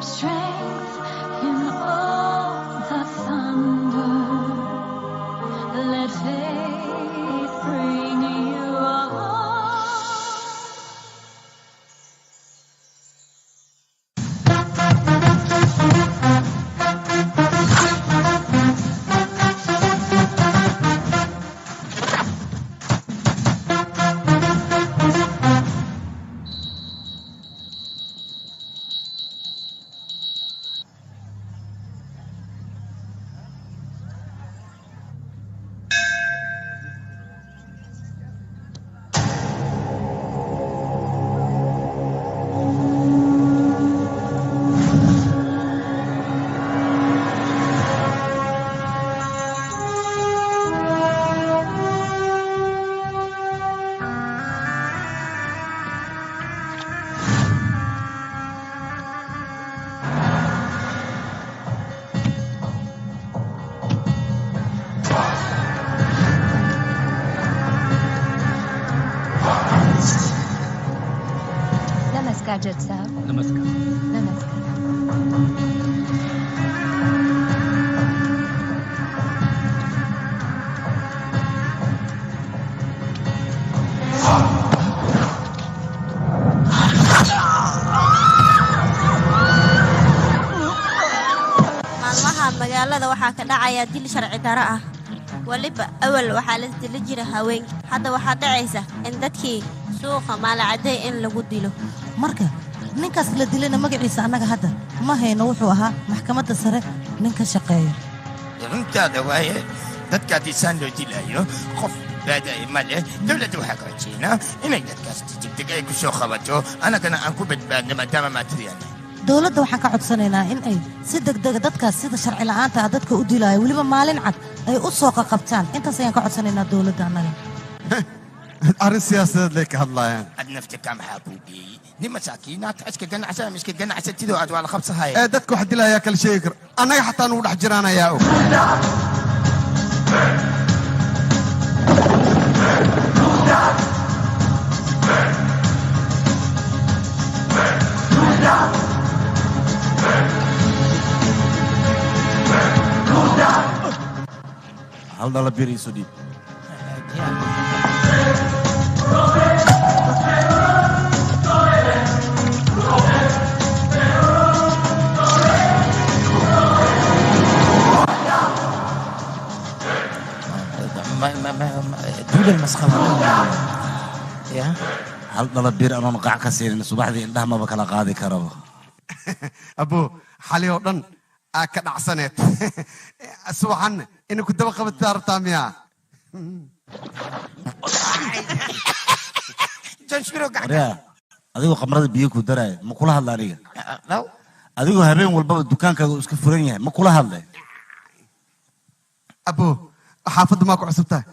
Keep strength in all the thunder. Let faith bring you on. नमस्कार जज साहब। नमस्कार। नमस्कार। Maalmaha magaalada waxaa ka dhacaya dil sharci darro ah. Weliba awal waxaa la dili jira haweenka, hadda waxaa dhacaysa in dadkii suuqa maalacadey in lagu dilo. Marka ninkaas la dilayna magaciisa annaga hadda ma hayno, wuxuu ahaa maxkamadda sare nin ka shaqeeya. Runtaada waaye, dadka haddii saan loo dilayo qof baadaye ma leh. Dowladda waxaa ka codshaynaa inay dadkaas degdeg ay ku soo qabato, annagana aan ku badbaadno maadaama maatiriyaan. Dowladda waxaan ka codsanaynaa in ay si degdega dadkaas sida sharci la'aanta ah dadka u dilaayo, weliba maalin cad ay u soo qaqabtaan. Intaas ayaan ka codsanaynaa dowladda annaga. Arrin siyaasadeed lay ka hadlaayaan. Ad naftika maxaa kuu geeyey? Nin masaakiinaad iska ganacsana iska ganacsatidoo aad waa la qabsahaya. Ee dadka wax dilayaa kala sheegi karo, annaga xataa nugu dhex jiraan ayaa og. Hal dhala bir iiso dhiib. Duulal masqaba ya. Hal dhala bir anoon qac ka siinin subaxdii indhaha maba kala qaadi karaba. Abo, xali oo dhan aa ka dhacsaneed, subaxan inay ku daba qabataa rabtaa miyaa? Janshiro. Waryaa, adigoo qamrada biyo ku daraya ma kula hadla aniga? Adigoo habeen walbaba dukaankaaga uu iska furan yahay ma kula hadlay? Abo, xaafadda maa ku cusub tahay?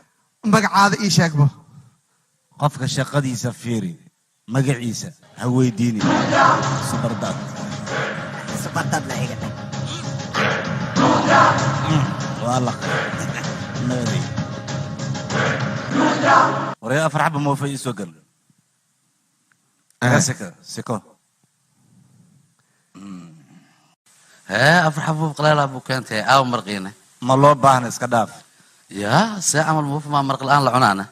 Magacaada ii sheegbo. Qofka shaqadiisa fiiri, magaciisa ha weydiini. Subardaad. Subardaad la iga dhig. Waa la nabaday. Waryaa, afar xaba moofa ii soo gal. Siko siko. Hee, afar xabuub qalaala buu keentay, aaw marqiina? Ma loo baahna, iska dhaaf. Yaa, see camal muufa maa marq la'aan la cunaana?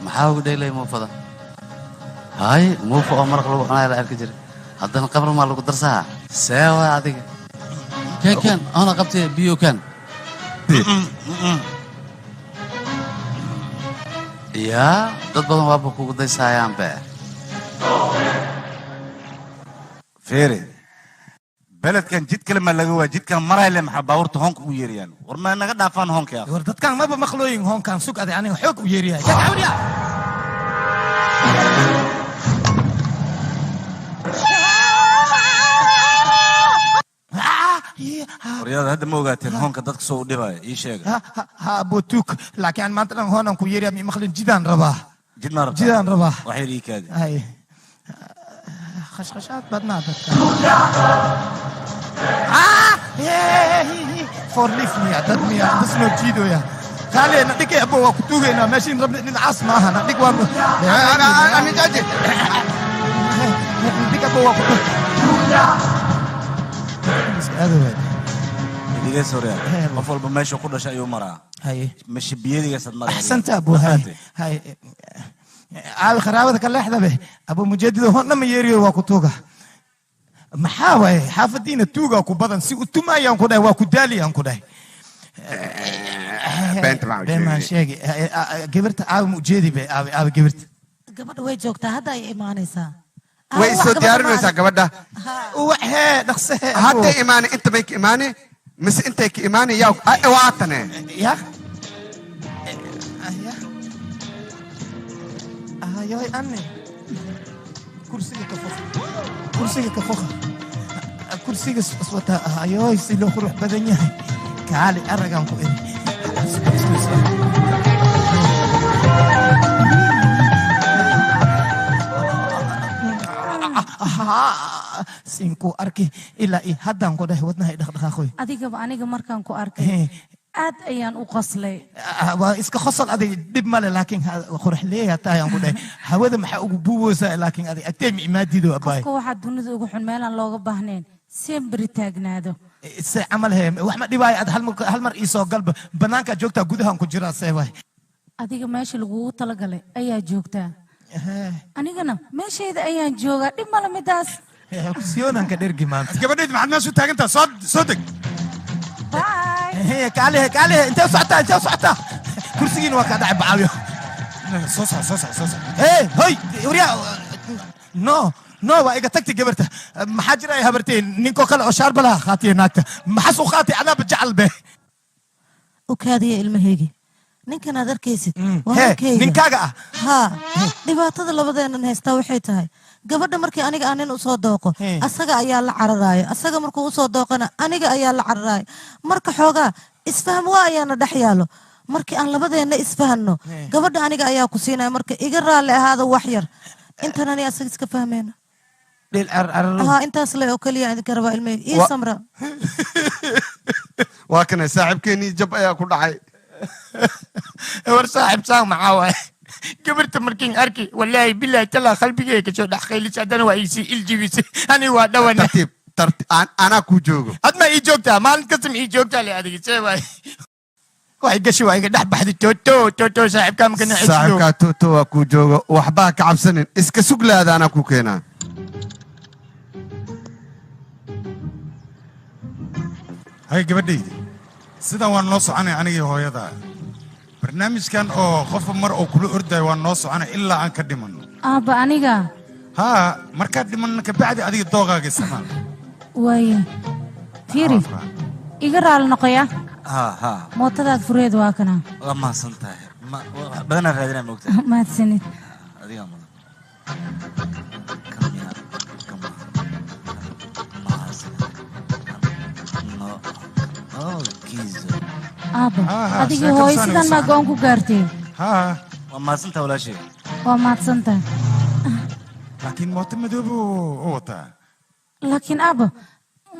Maxaa ugu dheelay muufada? Hay, muufa oo maraq lagu cunaaya la arki jiray, haddana qabr maa lagu darsaa? See waa adiga? Keen keen oona qabtay biyo keen. Yaa, dad badan waaba kugu daysaayaan be. Fiiri, beledkan jid kale ma laga waa jidkan marayle, maxaa baabuurta hoonka u yeerayaan? War ma naga dhaafaan hoonka? War dadkan maba maqlooyin hoonkan. Sug aday, aniga xoog u yeeriyahay. Ka cawriya. Waryada, hadda ma ogaateen hoonka dadka soo u dhibaya? Ii sheega. Ha, botuk, laakiin aan maanta dhan hoonan ku yeeriya mi maqlin. Jidaan rabaa. Jid maa rabtaa? Jidaan rabaa. Wax yar ii kaadi. Hay, khashkhashaad badnaa dadka. Forliif miya? Dad miya dasnoo jiidoya? Kaale na dhigay abo, waa ku tuugaynaa meeshiin rabna. Dhinacaas ma aha, na dhig. Waa abo waa ku idiga sore qof walba meesha ku dhashay ayuu maraa haye mashibiyadigaasad maraa axsanta abu hay hay aawi qaraabada ka leexda be abu mujadido honna ma yeeriyo waa ku tuuga maxaa waaye xaafadiina tuuga ku badan si u tumayaan ku dhahay waa ku daaliyaan ku dhahay beenta maa been maan sheegi gabarta aawi ma ujeedi be aawi aawi gabarta gabadha way joogtaa hadda ay imaanaysaa way soo diyaarinaysaa gabadha waxee dhaqsee hadda imaane inta may ka imaane mise intay ka imaane yaa waatane ya ayoy anne kursiga ka foqa kursiga ka foqa kursiga iswata ayoy si loo qurux badan yahay kaali aragaan ku iri sinkuu arki ilaa i haddaan ku dhahay wadnaha i dhaqdhaqaaqoy adigaba aniga markaan ku arkay aad ayaan u qoslay waa iska qosol adig dhib male laakiin qurux leeya tahay aan ku dhahay hawada maxaa ugu buuboosaa laakiin adig agtee ma imaadido abaay qofka waxaa dunida ugu xun meelaan looga baahnayn semberi taagnaado se camal he wax ma dhibaayo ad hal mar ii soo galba bannaankaa joogtaa gudahaan ku jiraa see waay adiga meesha lagugu talagalay ayaa joogtaa anigana meeshayda ayaan joogaa dhib male midaas siyoonanka dhergi maanta gabadhayd maxaad meesha u taagantaa soo soo deg kaalihe kaalihe intee socotaa intee socotaa kursigiina waa kaa dhacay bacaawiyo soo soco soo soco soo soco hey hoy waryaa no no waa iga tagtay gabarta maxaa jira ay habartay ninkoo kale oo shaarba laha qaatiya naagta maxaas u qaatay adaaba jacal be u kaadiya ilmahaygi ninkan aad arkaysid waa hee ninkayga ninkaaga ah haa dhibaatada labadeennan haystaa waxay tahay gabadha markii aniga aan nin usoo dooqo asaga ayaa la cararaayo asaga markuu usoo dooqana aniga ayaa la cararaayo marka xoogaa isfaham waa ayaana dhex yaalo markii aan labadeenna isfahanno gabadha aniga ayaa ku siinaya marka iga raalli ahaada wax yar intan ani asaga iska fahmayno dhil carcararo haa intaas le oo keliya idinka rabaa ilmahayga ii samra waa kana saaxiibkeenii jab ayaa ku dhacay war saaxiib saan maxaa waaye gabarta markiin arki wallaahi bilaahi talaa qalbigeyga kasoo dhex qaylisay haddana waa iisii iljibisay ani waa dhawana tartiib tartiib anaa kuu joogo ad ma ii joogtaa maalin kasta ma ii joogtaa le adiga see waay waxay gashi waa iga dhex baxday toto toto saaxiibkaa makana saaxiibkaa toto waa kuu joogo waxbaa ka cabsanin iska suglaada anaa kuu keenaa hay gabadhaydi sidan waan noo soconay anigii hooyada barnaamijkan oo qofba mar uu kula ordayo waan noo soconay ilaa aan ka dhimanno aabba aniga haa markaad dhimanno kabacdi adiga doogaaga isticmaal waaye fiiri iga raali noqoya ها ها mootadaad fureed waa kana waa mahadsan tahay wax badanaa raadinaa moogta mahadsanid adigaa mudan aabba adigii hooyo sidan maa go'aan ku gaartay waa mahadsantaha walaashay waa mahadsantahay laakiin mooto madoob u wataa laakiin aabba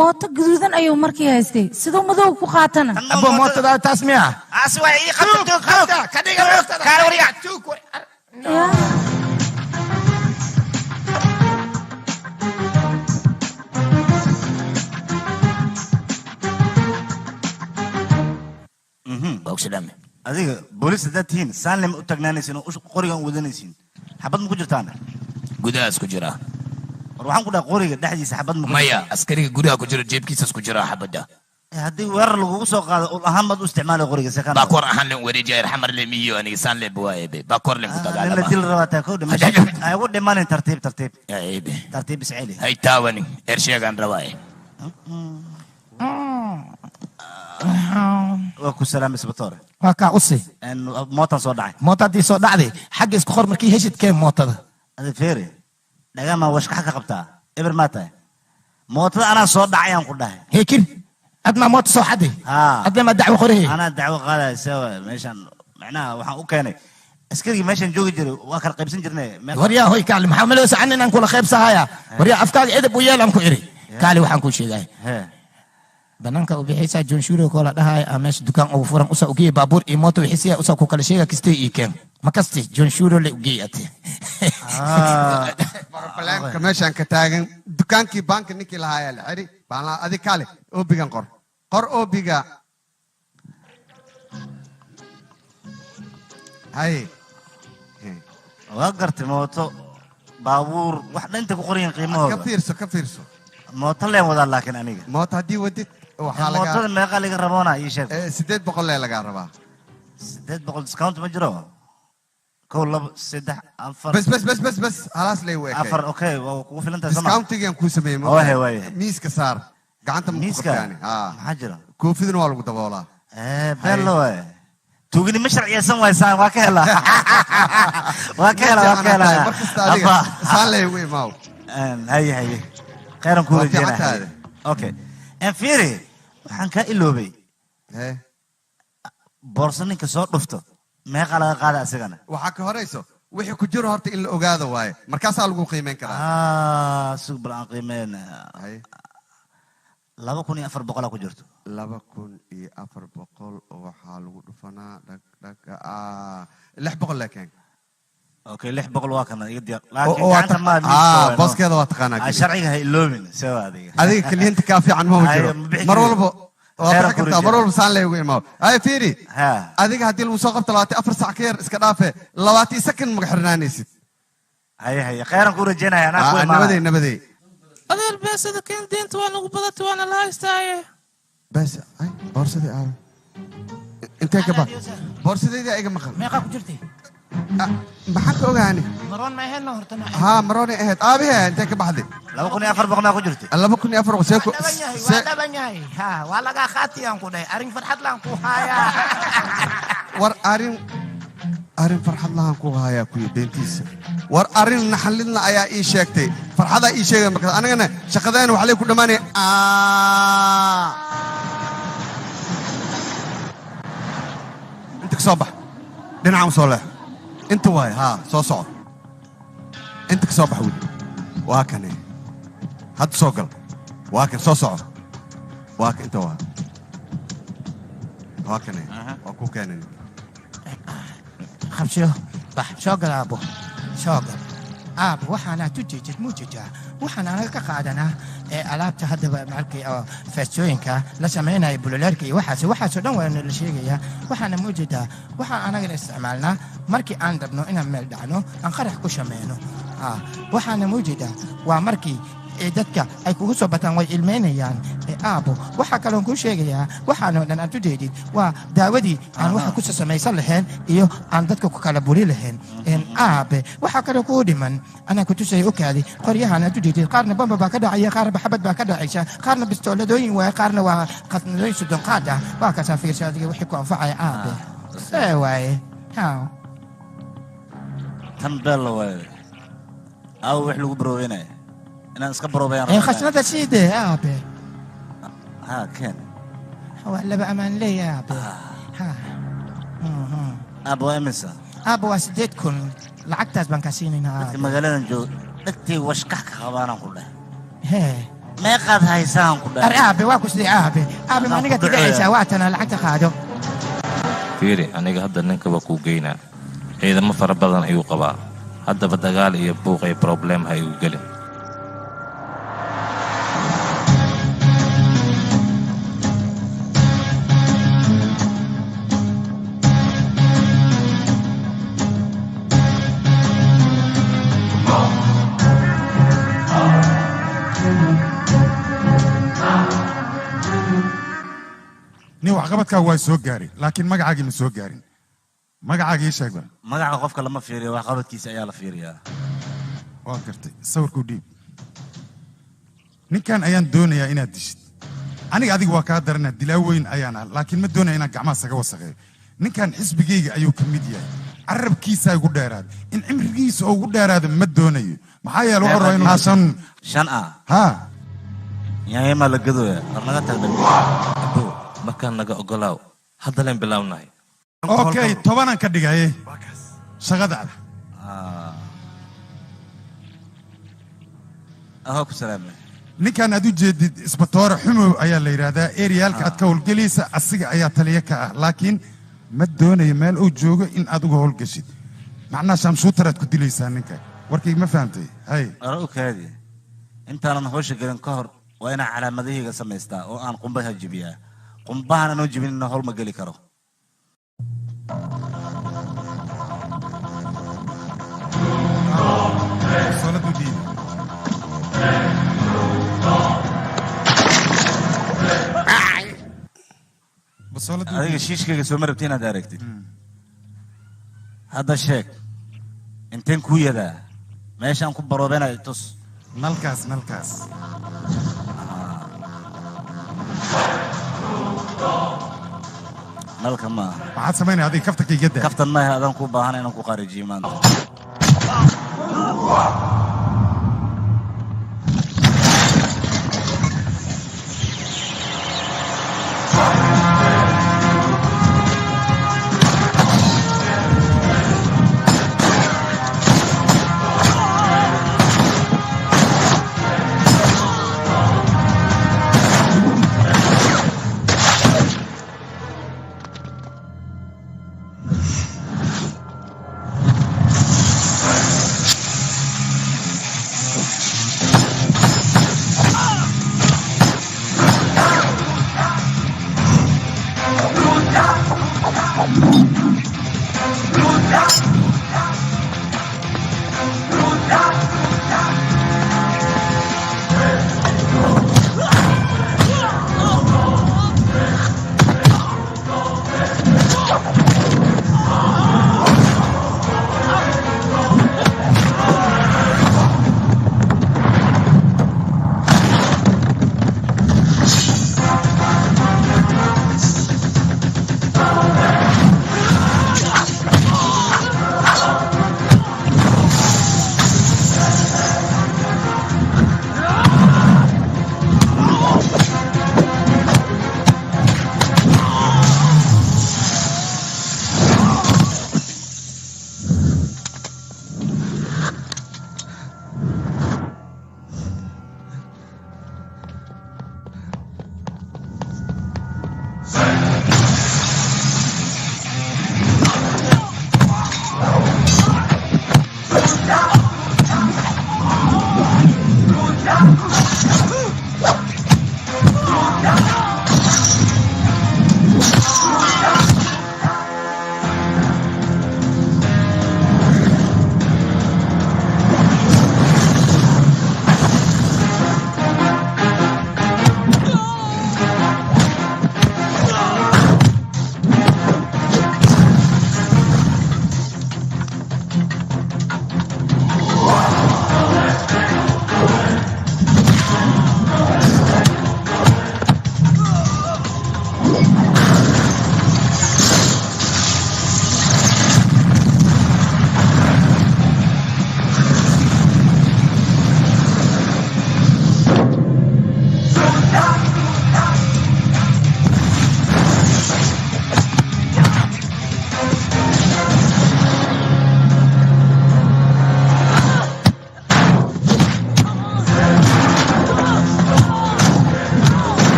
mooto gaduudan ayuu markii haystay siduu madow ku qaatana abo mootada taas miya As waa ii qabta tuug tuug ka dhiga mootada kaala wariga tuug yaa adiga booliis haddaad tihiin saan lema u taagnaanaysin oo qorigan u wadanaysiin xabad ma ku jirtaan gudahaas ku jira war waxaan ku dhaha qoriga dhexdiisa xabad ma ku maya askariga gudaha ku jira jeebkiisas ku jira xabadda haddii weerar lagugu soo qaado ul ahaan baad u isticmaalay qoriga sekan baakoor ahaan len wareejiya xamar le miyo aniga saan le buwaaye be baakoor len ku nina dagaalama dil rabaa taa kow dhimasho ay ugu dhimanin tartiib tartiib aybe tartiib isceli hay taawani ersheegaan rabaaye waa ku salaamay isbatoore waa kaa usi mootan soo dhacay mootadii soo dhacday xagga isku qor markii heshid keen mootada adi feeri dhagamaa washkax ka qabtaa eber maa tahay mootada anaa soo dhacay aan ku dhahay heekir ad maa moota soo xaday adna maa dacwo qorahe anaa dacwo qaadaya sewa meeshan macnaha waxaan u keenay askarigii meeshan joogi jiray waa kala qaybsan jirnay waryaa hoy kaali maxaa maleysa an inaan kula qaybsahaya waryaa afkaaga edeb u yeel aan ku iri kaali waxaan kuu sheegaya banaanka u bixaysaa john shuro koola dhahaya aa meesha dukaan ugu furan usa ugeey baabuur iyo mooto wixisiya usa ku kala sheega kistay ii keen ma kasti john shuro le ugeey ate Barbalanka meeshaan ka taagan dukaankii baanka ninkii lahaa ayaa la xiri baan lahaa adig kaale oobigan qor qor oobiga haye. Waa gartay, mooto, baabuur, wax dhan inta ku qoran qiimahooda. Ka fiirso, ka fiirso. Mooto leen wadaa, laakiin aniga mooto haddii wadid waxaa laga mootada meeqa laga raboona, ii sheeg. 800 lee lagaa rabaa. 800 discount ma jiro? 1, 2, 3, 4. Bas bas bas bas bas, halaas lay weekay. Afar, okay, waa kugu filan tahay, soma? Discountigan kuu sameeyey. Oh, he, waaye. Miiska saar gacanta ma ku Miiska? qabtaani. Maxaa jira? Koofidana waa lagu daboolaa. Beello waaye, tuuginimo sharciyeysan waysaan. Waa ka helaa, waa ka helaa, waa ka helaa. Mar kasta adiga saan lay ugu imaaw. Haye haye, khayran kuu Waa rajeynaa. fiicantahay. Okay, fiiri, waxaan kaa iloobay boorso. Ninka soo dhufto meeqa laga qaada asigana? Waxaa ka horayso wixii ku jiro horta in la ogaado waaye, markaasaa lagu qiimeyn karaa. Sug bal aan qiimeyn. 2400 ku jirto. 2400 waxaa lagu dhufanaa dhag dhag, 600 laakiin. Okay, 600 waa kana, iga diyaar. Oo, Laakiin waa gacanta ma miiska waay, no. Booskeeda waa taqaanaa keliya. Sharciga ha iloobin sewa adiga. Adiga klienta kaa fiican ma Ay, jiro. ma bixi Mar kari. walba waa Khayran bixi ku kartaa, mar rajeyna. walba saan lay ugu imaao. Ay fiiri, adiga haddii lagu soo qabto 24 sac ka yar iska dhaafe, 20 sakan maga xirnaanaysid. Haye haye, khayran ku rajeynaya, anaa ku imaanaya. Nabaday nabaday. Adeer, beesada keen, deynta waa nagu badatay, waana la haystaaye. Bes, ay boorsadii aawe? Intee ka ba boorsadayda iga maqan? Meeqaa ku jirtay? Maxaan ka ogaani? Maroon ma ahayn horta? Haa, maroonay ahayd. Aabihe, intee ka baxday? 2400 maa ku jirtay? 2400 see ku Dhaban yahay, waa dhaban yahay. Ha, waa lagaa qaatiyaan ku dhahay, arrin farxad laan ku hayaa. War arrin farxad lahaan ku hayaa kuyo beentiisa. War arrin naxalidna ayaa ii sheegtay, farxadaa ii sheegay. Markaas anigana shaqadeena wax lay ku dhammaanaya. Inta ka soo bax, dhinacan u soo leex, inta waay. Haa, soo soco, inta ka soo bax weli. Waa kane, hadda soo gal. Waa kan, soo soco, waa kan, inta waa, waa kane, waa ku keenan. Qabsho, bax, soo gal aabo, soo gal aabo. Waxaanaa tujijid mujijaa, waxaan anaga ka qaadanaa ee alaabta haddaba markii oo feestooyinka la samaynaya, buloleerka iyo waxaas, waxaasoo dhan waana la sheegayaa. Waxaana mujidaa, waxaan anagana isticmaalnaa markii aan rabno inaan meel dhacno, aan qarax ku sameyno. Waxaana mujidaa waa markii ee dadka ay kugu soo bataan, way ilmeynayaan. Ee aabo, waxaa kaloon kuu sheegayaa, waxaanoo dhan aad u jeedid waa daawadii aan waxa ku samaysan lahayn iyo aan dadka ku kala buri lahayn. Een aabe, waxaa kaloo kuu dhiman anaa ku tusaya, u kaadi. Qoryahan aad u jeedid, qaarna bamba baa ka dhacaya, qaarna xabad baa ka dhacaysa, qaarna bistooladooyin waaye, qaarna waa qasnadooyin 30 qaad ah. Waa kaasaa, fiirsa adiga wixii ku anfacaya aabe, see waaye. Haa. Tan beella waaye. Aawo wax lagu baroobeynaya inaan iska baroobeeyaan. Ee khasnada siide aabe. Ha, keen. Waa laba amaan leeya aabe. Ha. Aaba, waa imisa? Aaba, waa 8000, lacagtaas baan kaa siinaynaa Dadka aabe. magaaladan jooga dhegtay washkax ka qabaanaan ku dheh. Hee. Meeqaad haysaan ku dheh? Ar aabe, waa ku sidee aabe? Aabe, ma aniga ku duceeya. tidhacaysaa? Waa tana, lacagta qaado. Fiiri, aniga hadda ninka waa kuu geynaa. Ciidamo fara badan ayuu qabaa. Haddaba dagaal iyo buuq iyo problem ha igu gelin. Nin waxqabadkaa waa soo gaaray, laakiin magacaagii ma soo gaarin. Magacaagii ii sheeg bal. Magaca qofka lama fiiriyo, waxqabadkiisa ayaa la fiiriyaa. Waa gartay. Sawirkuu dhiib. Ninkan ayaan doonayaa inaad dishid. Aniga adiga waa kaa daranaa, dilaa weyn ayaan ah, laakiin ma doonaya inaan gacmaha saga wasaqeeyo. Ninkan xisbigayga ayuu ka mid yahay, carabkiisaa igu dheeraada. In cimrigiisa ugu dheeraado ma doonayo, maxaa yeele wuxuu rabaa inuu shan Shan ah? Ha. Yaaymaa la gadooya, war naga tag. Abow, markaan naga ogolaaw, hadda leen bilaabnahay. Okay, 10aan ka dhigaye shaqadaada. Ahoo, ku salaamay. Ninkan aad u jeedid isbatoore Xumow ayaa la yidhaahdaa. Eriyaalka aad ka howlgelaysa asiga ayaa taliye ka ah, laakiin ma doonayo meel uu joogo in aad uga howlgeshid. Macnaha shamshuutaraad ku dilaysaa ninka. Warkayga ma fahamtay? Hay. Ara u kaadi, intaanan hawsha gelin ka hor waa inaan calaamadahayga samaystaa oo aan qumbaha jebiyaa. Qumbahan anoo jebinina howl ma geli karo. Soladu diiday. Adiga shiishkayga soo ma rabti inaad aragtid. Hadda sheeg, inteen kuu yadaa meeshaan ku baroobenayo tus. Nalkaas, nalkaas. Nalka maaha. Maxaad samaynaya adiga? Kaftanka iga daa. Kaftan maaha, adaan ku baahan inaan ku qaarijiyo maanta.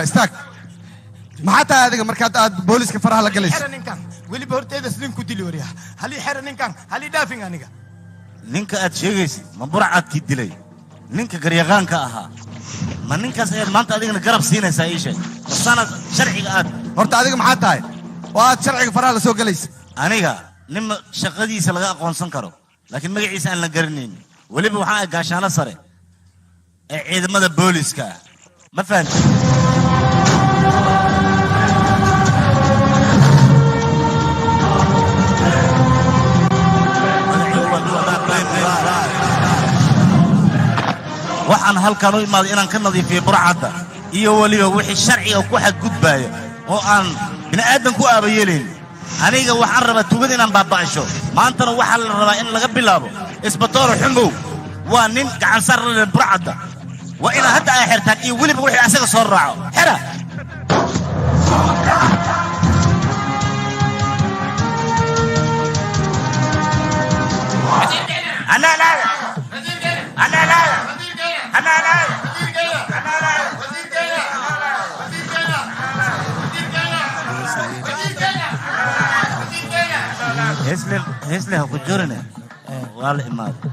Istaag. Maxaa tahay adiga markaad aad booliska faraha la galayso? Xera ninkan, weliba horteedas ninku dili waryaa. Halii xera ninkan, halii dhaafin aniga. Ninka aad sheegaysid ma burcadkii dilay ninka garyaqaanka ahaa? Ma ninkaas ayaad maanta adigana garab siinaysaa? Ii sheeg, masaanaad sharciga aad. Horta adiga maxaa tahay oo aad sharciga faraha la soo galaysa? Aniga nin shaqadiisa laga aqoonsan karo laakiin magaciisa aan la garanayn. Weliba waxaa ah gaashaano sare ee ciidamada booliska ah, ma fahamtid? Waxaan halkan u imaaday inaan ka nadiifiyo burcadda iyo weliba wixii sharciga ku xadgudbaaya oo aan bini'aadan ku aabayeelayn. Aniga waxaan rabaa tuugada inaan baaba'asho. Maantana waxaa la rabaa in laga bilaabo isbatoor Xumow waa nin gacansaar la leh burcadda. Waa inaad hadda ay xirtaan iyo weliba wixii asaga soo raaco. Xira. Heesle ha ku jirine, waa la imaaday.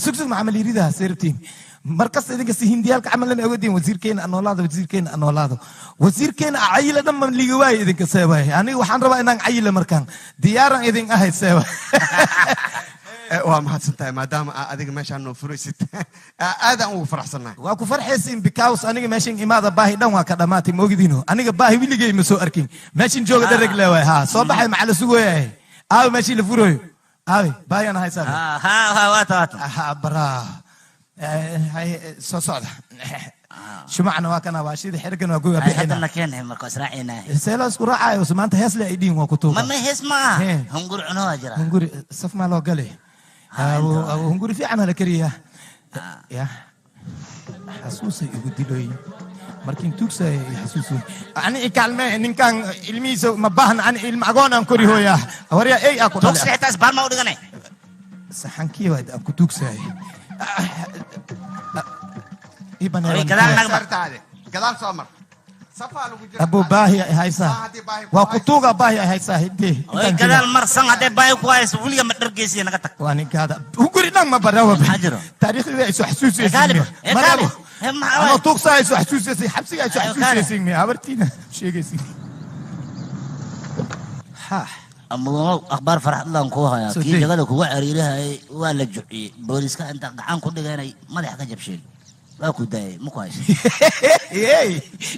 Sug macamal yiridaha seerabtiin markasta idinka si hindiyaalka camal lama ogadin. Wasiirkeena anoolaado, wasiirkeena anoolaado, wasiirkeena cayila dhan man liga waayo idinka seebay. Aniga waxaan rabaa inaan cayila markaan diyaaran idin ahay seebay. Waa mahadsan tahay maadaama aa adiga meeshaan noo furaysid, aadaan ugu faraxsannahay. Waa ku farxaysiin because aniga meeshan imaada baahi dhan waa ka dhamaatay, maogidino. Aniga baahi weligay ma soo arkin. Meeshan jooga dharag leewaay. Ha soo baxay, maxaa la sugooyahay? Aawe meeshii la furooyo? Aawe baahiyaan haysaa? Baraa soo socda. Shumacna waa kana, waa shida xirigan, waa goy, waa bixina. Hadda keenay marka israacina. See loo isku raacayo? Maanta hees le ay dhihin, waa ku tuuga. Ma hees ma aha, hunguri cuno waa jira. Hunguri saf maa loo galay? Hunguri fiican la kariyaa. Ya xasuusay igu diloy markiin tuugsay xasuusay. Ani ikaalme ninkan ilmihiisa ma baahna, ani ilma agoon aan kori hooyaa. Waryaa ey aa ku dhalay. Tuugsi xitaa isbaar ma u dhiganay. Saxankii waa aan ku tuugsay. Gadaal soo mar, safaa lagu jira. Abu baahi ay haysaa, waa ku tuuga, baahi ay haysaa hidde. Oy gadaal mar san hadday baahi ku hayso weliga ma dhargeysiya, naga tag. Waa ninkaada hunguri dhan ma barawa. Maxaa jiro? Taariikhdii ay soo xasuusaysa marabo anoo tuugsaa ay soo xasuusaysay, xabsiga ay soo xasuusaysay, miya habartiina sheegaysa. Mudanow, akhbaar farxadlaan kuu hayaa. Kii jagada kugu cariirahayay waa la juciyey. Booliska inta gacan ku dhiganay madaxa ka jabsheen, waa ku daayay, ma ku hayso.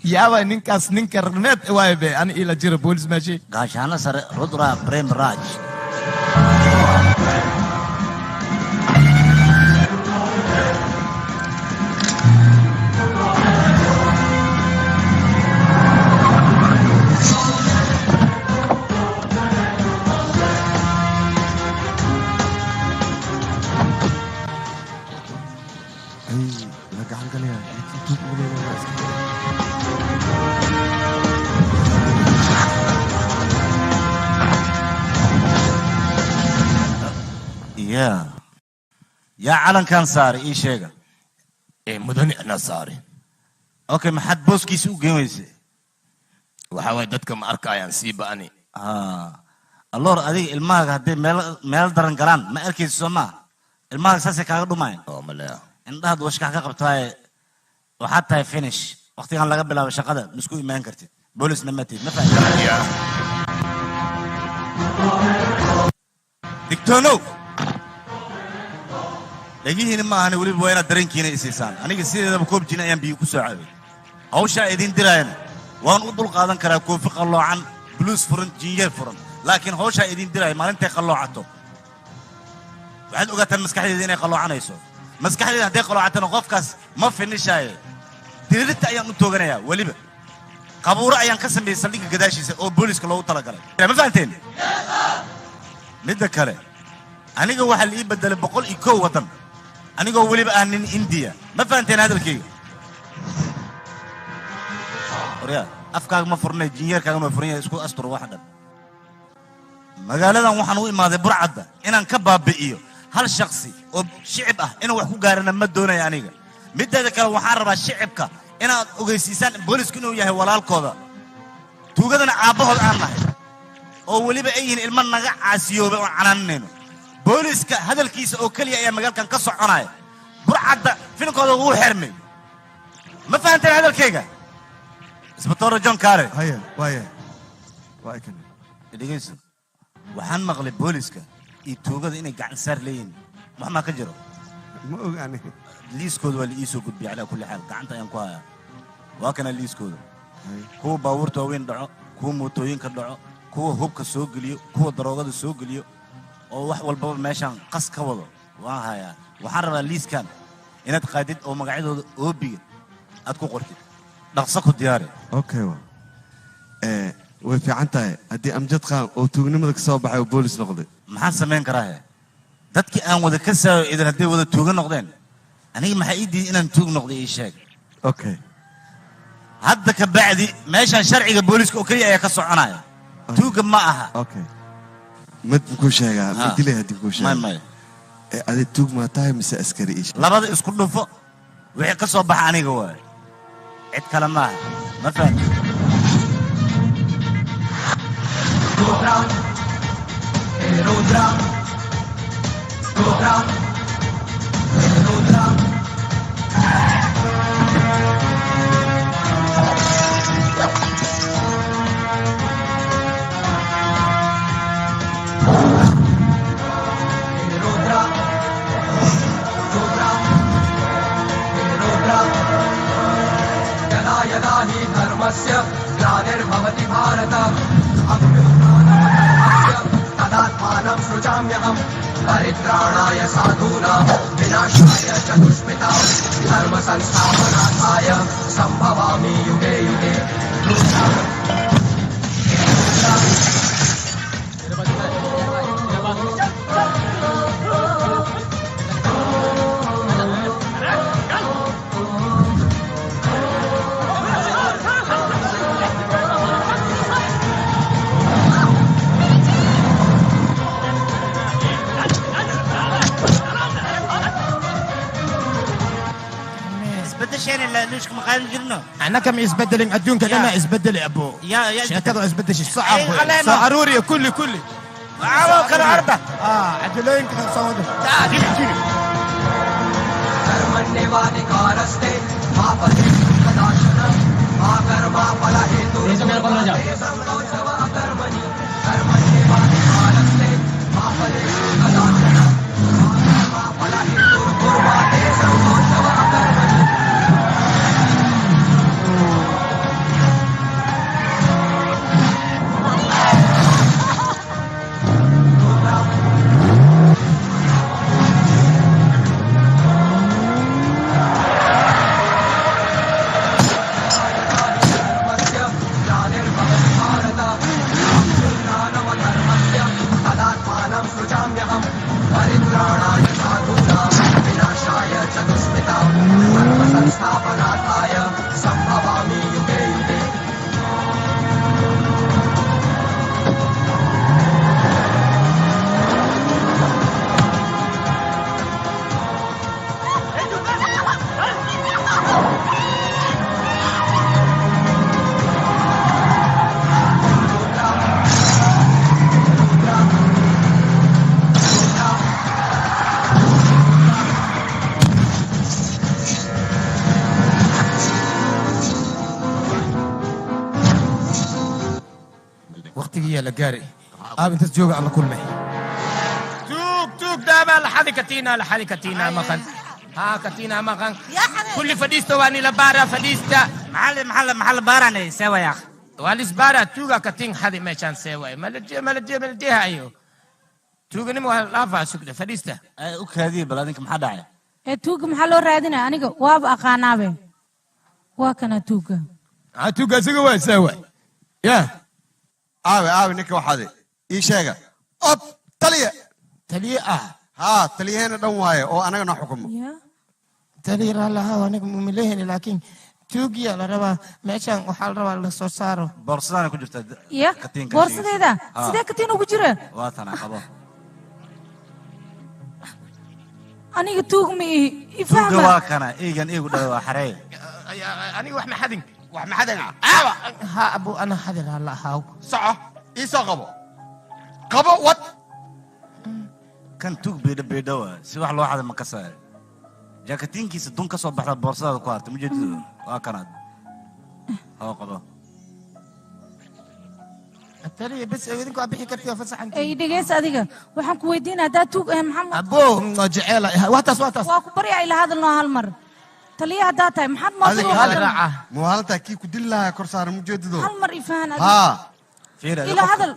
Yaaba ninkaas, ninka ragneed waaye be ani ila jira boolis meeshii. Gaashaano sare Rudra Prem Raj. La gacan galaya tuug umaleyna waa iska. Ya yaa calankan saaray ii sheega. Mudane, anaa saaray. Okay, maxaad booskiisa u geen weyse? Waxaa waaye dadka ma arkayaan sii ba'ani. Alloor, adiga ilmahaaga hadday meel meel daran galaan ma arkaysa, soo maa? Ilmahaaga saasay kaaga dhumayan. Oo maleya. Indhahaad washkax ka qabtaaye, waxaad tahay finish. Waqtigan laga bilaabo shaqada ma isku imaan kartid, boolisna ma tihid, ma fahamtid? Digtoonow, dhegihiina ma ahani, weliba waa inaad dareenkiina isiisaan. Aniga sideedaba koob jina ayaan biyo ku soo caabay. Hawshaa idin diraayana waan u dul qaadan karaa, koofi qalloocan, buluus furan, jinyeer furan, laakiin hawshaa idin diraaya maalintay qalloocato waxaad ogaataan maskaxdeeda inay qalloocanayso. Maskaxdeeda hadday qalloocatana qofkaas ma finishaaye, dirirta ayaan u tooganayaa. Weliba qabuuro ayaan ka sameeyey saldhigga gadaashiisa oo booliska loogu talagalay, ma fahanteen? Midda kale, aniga waxaa la ii bedelay 101 waddan, anigoo weliba ah nin Indiya. Ma fahanteen hadalkayga? Oryaa, afkaaga ma furnay, jinyeerkaaga ma furan yahay, isku astur waxa dhan. Magaaladan waxaan u imaaday burcadda inaan ka baabi'iyo. Hal shakhsi oo shicib ah inuu wax ku gaarana ma doonayo aniga. Mideeda kale, waxaan rabaa shicibka inaad ogeysiisaan boolisku inuu yahay walaalkooda, tuugadana aabbahood aan nahay, oo weliba ay yihiin ilmo naga caasiyoobay oo canaananayno. Booliska hadalkiisa oo keliya ayaa magaalkan ka soconaya. Burcadda filinkooda wuu xirmay. Ma fahanteen hadalkayga, isbatoora John Kare? Haye, waaye, waa kan. Dhegeyso, waxaan maqlay booliska iyo tuugada inay gacan saar leeyihiin. Wax maa ka jiro? Ma og aniga. Liiskooda waa la iisoo gudbiyay calaa kulli xaal, gacanta ayaan ku hayaa. Waa kana liiskooda. Kuwa baabuurta waaweyn dhaco, kuwa mootooyinka dhaco, kuwa hubka soo geliyo, kuwa daroogada soo geliyo, oo wax walbaba meeshaan qas ka wado waan hayaa. Waxaan rabaa liiskan inaad qaadid oo magacyadooda oobiga aad ku qortid. Dhaqso ku diyaari. Okay, wa way fiican tahay haddii Amjad Khan oo tuugnimada ka soo baxay oo boolis noqday. Maxaan samayn karaa he? Dadkii aan wada ka saayo idan hadday wada tuuga noqdeen, aniga maxaa ii diiday inaan tuug noqday? Ii sheeg. Okay. Hadda ka bacdi meeshaan sharciga booliska oo keliya ayaa ka soconaya, tuuga ma aha. Okay, mid kuu sheegaa ma dilay haddii kuu sheega? May, may. Adi tuug maa tahay mise askari? Ii sheeg. Labada isku dhufo, wixii ka soo baxa aniga waay, cid kale maaha. Ma fahamti? Rudra, hey Rudra, Rudra, hey Rudra. Hey Rudra, Rudra, hey Rudra. यदा यदा हि धर्मस्य ग्लानिर्भवति भारत, अभ्युत्थानमधर्मस्य तदात्मानं सृजाम्यहम्। परित्राणाय साधूनां विनाशाय च दुष्कृतां, धर्मसंस्थापनार्थाय सम्भवामि युगे युगे। Isbedesheen laaluushka ma qaadan jirno. Annaka ma isbedelin, adduunka dhan isbedeli abo. Ya ya. Sheekadu isbedeshay sacab Ay, qaleeno. soo aruuriya kulli kulli. Caawa kala arba. Cajalooyinka soo wada. कर्मण्येवाधिकारस्ते मा फलेषु कदाचन, मा कर्मा फलहेतुर्भूर्मा सङ्गोऽस्तव अकर्मणि। कर्मण्येवाधिकारस्ते मा फलेषु कदाचन, मा कर्मा फलहेतुर्भूर्मा ते सङ्गोऽस्तव अकर्मणि। ग्लानिर्भवति भारत, अभ्युत्थानमधर्मस्य तदात्मानं सृजाम्यहम्। परित्राणाय साधूनां विनाशाय च दुष्कृतां, धर्मसंस्थापनार्थाय सम्भवामि युगे युगे। Waqtigiiyaa la gaaray. Aab, intaas jooga, aan la kulmay. Tuug, tuug daaba laxadi katiina, laxadi katiina maqan. Haa, katiina maqan. Kulli fadhiista, waa nila baara, fadhiista. Maxaa la baaranay sewa yaaq? Waa lisbaara, tuuga katiin xadi meeshaan seeway malaje malaje malajehayo tuuganimo waa dhaafaa. Sugda, fadhiista. U kaadiye bal, adinka maxaa dhacay? Ee tuuga maxaa loo raadinaya? Aniga waaba aqaanaabe, waa kana tuuga. Tuuga isaga waa seeway ya. Aawe, aawe ninka waxaade? Ii sheega. Ob taliya. Taliye ah? Haa, taliyaheena dhan waaye oo anaga noo xukumo. Taliya, raalaha, aniga mumileheni, laakiin tuugiya la rabaa meeshan, waxaa la rabaa la soo saaro. Boorsadaana ku jirta. Ya. Katiinka. Boorsadeyda? Ha. Sidee katiin ugu jira? Waa tana, qabo. Aniga tuug ma ihi. Tuuga. Ifahma. Waa kana, eygan eygu dhalay waa xareey. Aniga wax ma xadin. Wax ma xadin? Aawa. Ha abu, ana xadin, raala ahaw. Soco, ii soo qabo, qabo, wad. Kan tuug beedho beedho waa, si wax loo xaday ma kasaayo. Jaakatiinkiisa dun ka soo baxda boorsadaada ku hartay mujeedadu waa kanaad. Hoo, qabo. Taliya bes idinku waa bixi karti, waa fasaxan. Ay, dhegeysa, adiga waxaan ku weydiinaa, haddaad tuug ahayn, maxamed. Abo jeceela, waa taas, waa taas. Waa ku barya, ila hadalnoo hal mar. Taliya haddaad tahay, maxaad mootada u xadan? Muwaalantaa kii ku dili lahaa kor saaran mujeedido. Hal mar ifahan adiga. Haa. Fiiri, ila hadal.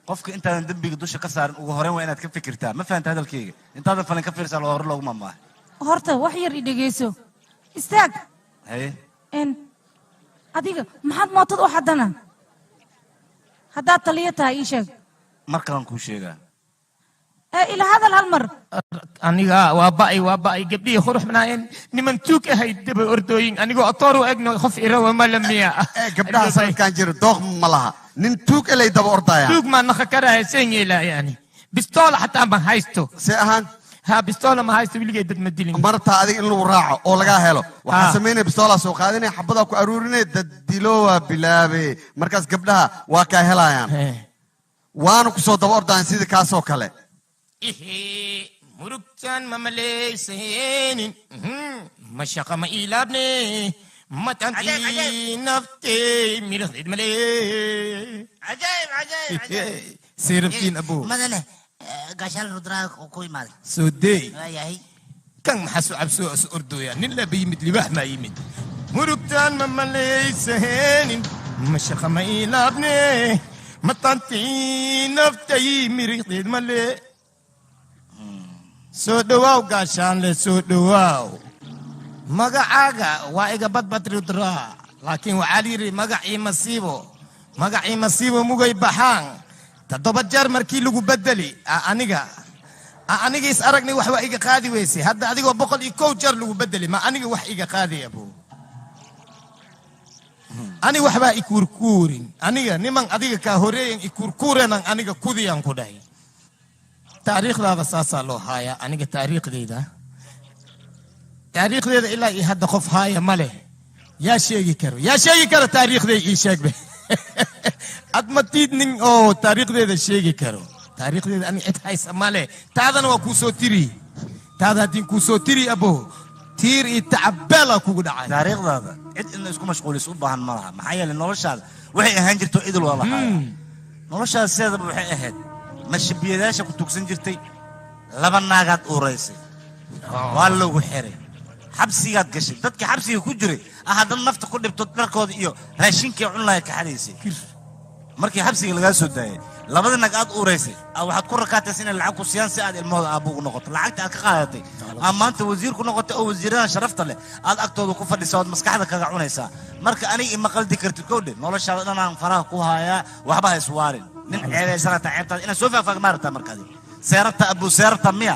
Qofka intaadan dembiga dusha ka saarin, ugu horeyn waa inaad ka fikirtaa. Ma fahanta hadalkayga? Intaadan falin ka fiirsaa loo hore loogu mamaahay. Horta wax yar i dhegeyso, istaag. Haye. En adiga maxaad mootada u xadana haddaad taliyo tahay? Ii sheeg. Mar kalan kuu sheegaa. Ee ila hadal hal mar. Aniga waa ba'ay, waa ba'ay. Gabdhihii qurux banaayeen niman tuug ahay daba ordooyin, anigoo atoor u egno, qof irawa ma la miya. Gabdhaha sanadkan jira dooq ma laha, nin tuug elay daba ordaya. Tuug maa naqa karaya? Seen yeelaa yani? Bistoola xataa ma haysto. See ahaan? Ha, bistoola ma haysto, weligay dad ma dilin. Martaa adiga in lagu raaco oo lagaa helo waxaa samaynaya bistoolaa soo qaadanaya, xabadaa ku aruurinaya, dad dilo waa bilaabe. Markaas gabdhaha waa kaa helayaan, waana ku soo daba ordayaan sidii kaasoo kale. Murugtaan ma malaysaynin, ma shaqa ma iilaabne, matantii naftey midhaxdeed male. Cajaa'ib, cajaa'ib, cajaa'ib! Seerabtiin abo. Madane, gaashaan Rudraa ku imaaday. Soo deey. Waayahay. Kan maxaa soo cabsoo is ordooya? Nin laba yimid, libaax maa yimid. Murugtaan ma malaysaynin, ma shaqa ma iilaabne, matantii naftay midhaxdeed male. Soo dhowaaw gaashaanle, soo dhowaaw. Magacaaga waa iga badbadrudraa, laakiin waxaa la yidhi magacii masiibo, magacii masiibo mugay baxaan 7 jeer markii lagu bedeli. Aniga is aragnay, wax waa iga qaadi weysay. Hadda adigoo 101 jeer lagu bedeli, ma aniga wax iga qaadi abo? Ani waxbaa ikuurkuurin. Aniga niman adiga kaa horeeyan ikuurkuurenan, aniga kudiyaan ku dhahay. Taariikhdaada saasaa loo haayaa. Aniga taariikhdeeda ilaa iyo hadda qof haaya ma leh. Yaa sheegi karo? Yaa sheegi karo taariikhday? Ii sheegbe ad ma tiid nin oo taariikhdeeda sheegi karo. Taariikhdeeda ani cid haysa ma leh. Taadana waa kuu soo tiri. Taada haddii kuu soo tiri abo, tiir iyo tacabeela kugu dhacay. Taariikhdaada cid in la isku mashquuliso u baahan ma laha, maxaa yeelay noloshaada waxay ahaan jirto idil waa lahaaya. Noloshaada sideedaba waxay ahayd mashabiyadaasha ku tugsan jirtay. Laba naagaad uuraysay, waa lagu xiray, xabsigaad gashay. Dadka xabsiga ku jiray ah haddana nafta ku dhibto, dharkooda iyo raashinkay cun lahay kaxadaysay. Markii xabsiga lagaa soo daayay, labada naag aad uuraysay waxaad ku rakaataysa inay lacag ku siiyaan si aad ilmahooda aabbo ugu noqoto. Lacagta aad ka qaadatay aa maanta wasiir ku noqotay, oo wasiiradan sharafta leh aad agtooda ku fadhisa ood maskaxda kaga cunaysaa. Marka aniga ima qaldi kartid, kowdhe. Noloshaada dhan aan faraha ku haayaa, waxba ha iswaalin. Nin ceebaysanata ceebtaada inaad soo faahfaag maarata. Marka adiga seerabta abuu, seerabta miya?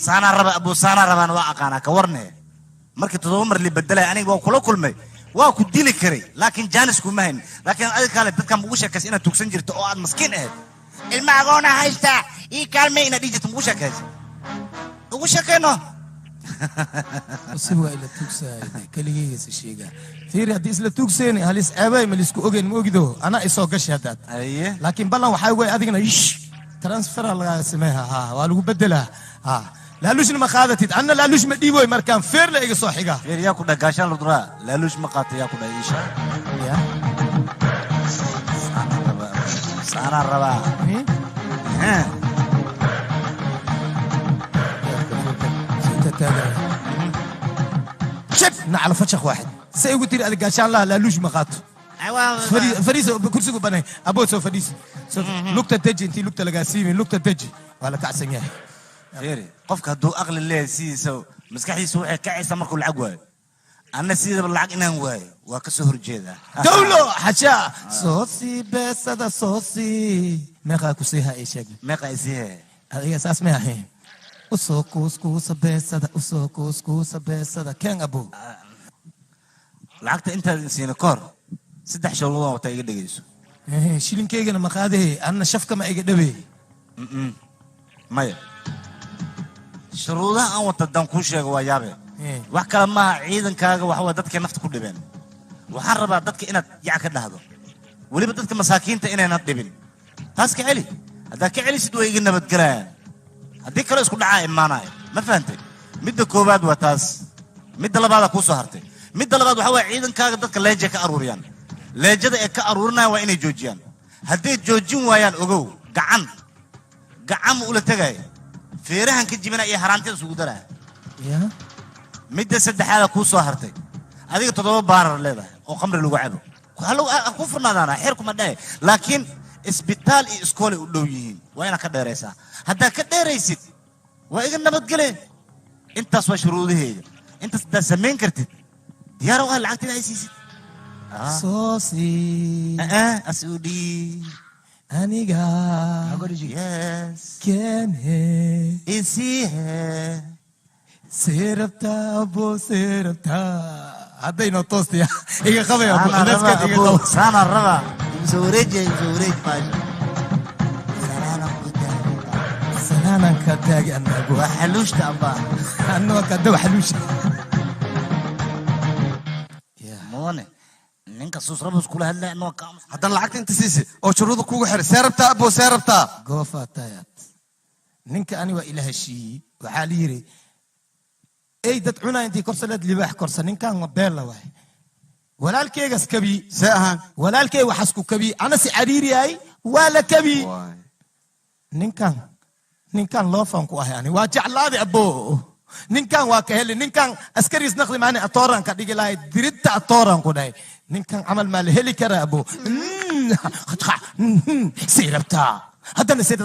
Saanaa raba abuu, saanaa rabaan waa aqaanaa. Ka warne, markii 7 mar li bedelay, aniga waa kula kulmay, waa ku dili karay, laakiin jaanis kuma hayn. Laakiin adiga kale dadkan mugu sheekaysa inaad tugsan jirto oo aad maskiin ahayd, ilma agoona haystaa, ii kaalmay inaad dhihi jirto. Mugu sheekaysa, ugu sheekayno. Si waa ila tuugsaay, keligeyga sheegaa. Fiiri, haddii isla tuugseeni halis ceebay ma lisku ogeyn, ma ogido anaa isoo gashay haddaad. Laakiin ballan waxaa wey, adigana ish transfera lagaaga sameeya. Ha, waa lagu bedelaa. Ha, laaluushna ma qaadatid, anna laaluush ma dhiiboy. Markaan feer la iga soo xiga. Feer, yaa ku dhah gaashaan Ludraa laaluush ma qaata? Yaa ku dhah? Iisha saanaa rabaa. Jab nacla fashaq waaxid say ugu tiri adig gaashaan laha laaluush ma qaato. Fariiso, kursigu banay abood, soo fadhiisi. Lugta deji, intii lugta lagaa siimin lugta deji, waa la kacsan yahay. Fiiri, qofka hadduu aqli leeyahay, sidiisa maskaxdiisa waxay kacaysaa markuu lacag waayo. Anna sidaba lacag inaan waayo waa ka soo horjeedaa. Dawlo xashaa, soo sii beesada, soo sii. Meeqaa ku siiha? Ii sheeg. Meeqaa isiihe? Adiga saas may ahayn. Usoo kuuskuusa beesada, usoo kuuskuusa beesada, keen abo. Lacagta intaadan siina ka hor, 3 showladoon wataa, iga dhegayso. Shilinkaygana ma qaadee, anna shafka ma iga dhabe. Maya, shuruudaha aan wata haddaan kuu sheego waa yaabe. Wax kale maaha, ciidankaaga waxa waa dadkay nafta ku dhibeen. Waxaan rabaa dadka inaad yac ka dhahdo, weliba dadka masaakiinta inaynan dhibin. Taas ka celi. Haddaad ka celisid way iga nabadgelayaan, haddii kale isku dhacaa imaanaya. Ma fahantay? Midda koowaad waa taas. Midda labaadaa kuu soo hartay. Midda labaad waxaa waaya ciidankaaga dadka leeja ka aruuriyaan. Leejada ay ka aruurinayaan waa inay joojiyaan. Hadday joojin waayaan ogow gacan gacan ma ula tegaya feerahan ka jibina iyo haraantida isugu daraya. Midda saddexaada kuu soo hartay adiga 7 baarar leedahay oo khamri lagu cabo ku furnaadaana xeer kuma dhahe laakiin isbitaal iyo iskoolay u dhow yihiin waa inaad ka dheeraysaa haddaad ka dheeraysid waa iga nabadgele intaas waa shuruudaheyga intaas haddaad samayn kartid diyaar u ah lacagta inaad i siisid. Soo sii asudi aniga yes keene isiihe see rabtaa abo see rabtaa haddayno toostiya iga qabay abo culeyskaad iga qabo saana raba soo wareeji soo wareeji baasha sanaanan ka taagi annagu waa xaluushta amba annagoo ka dawa xaluusha. Mudane ninka suusrabus kula hadlaya anoo ka Haddana lacagta inta siisi oo shuruuda kugu xiray see rabtaa abo see rabtaa. Goofa tayat ninka ani waa ila heshiiyey waxaa la yiri ey dad cunaa intii korsaleed libaax korsa ninkan waa beella waay walaalkeygas kabi see ahaan walaalkey waxaas ku kabi ana si cariiriyaay waa la kabi ninkan ninkan loofan ku ahay ani waa jeclaaday abo ninkan waa ka heli ninkan askariis naqdi maani atooran ka dhigi lahay diridta atooran ku dhahay ninkan camal maa la heli karaa abo sii rabtaa haddana sii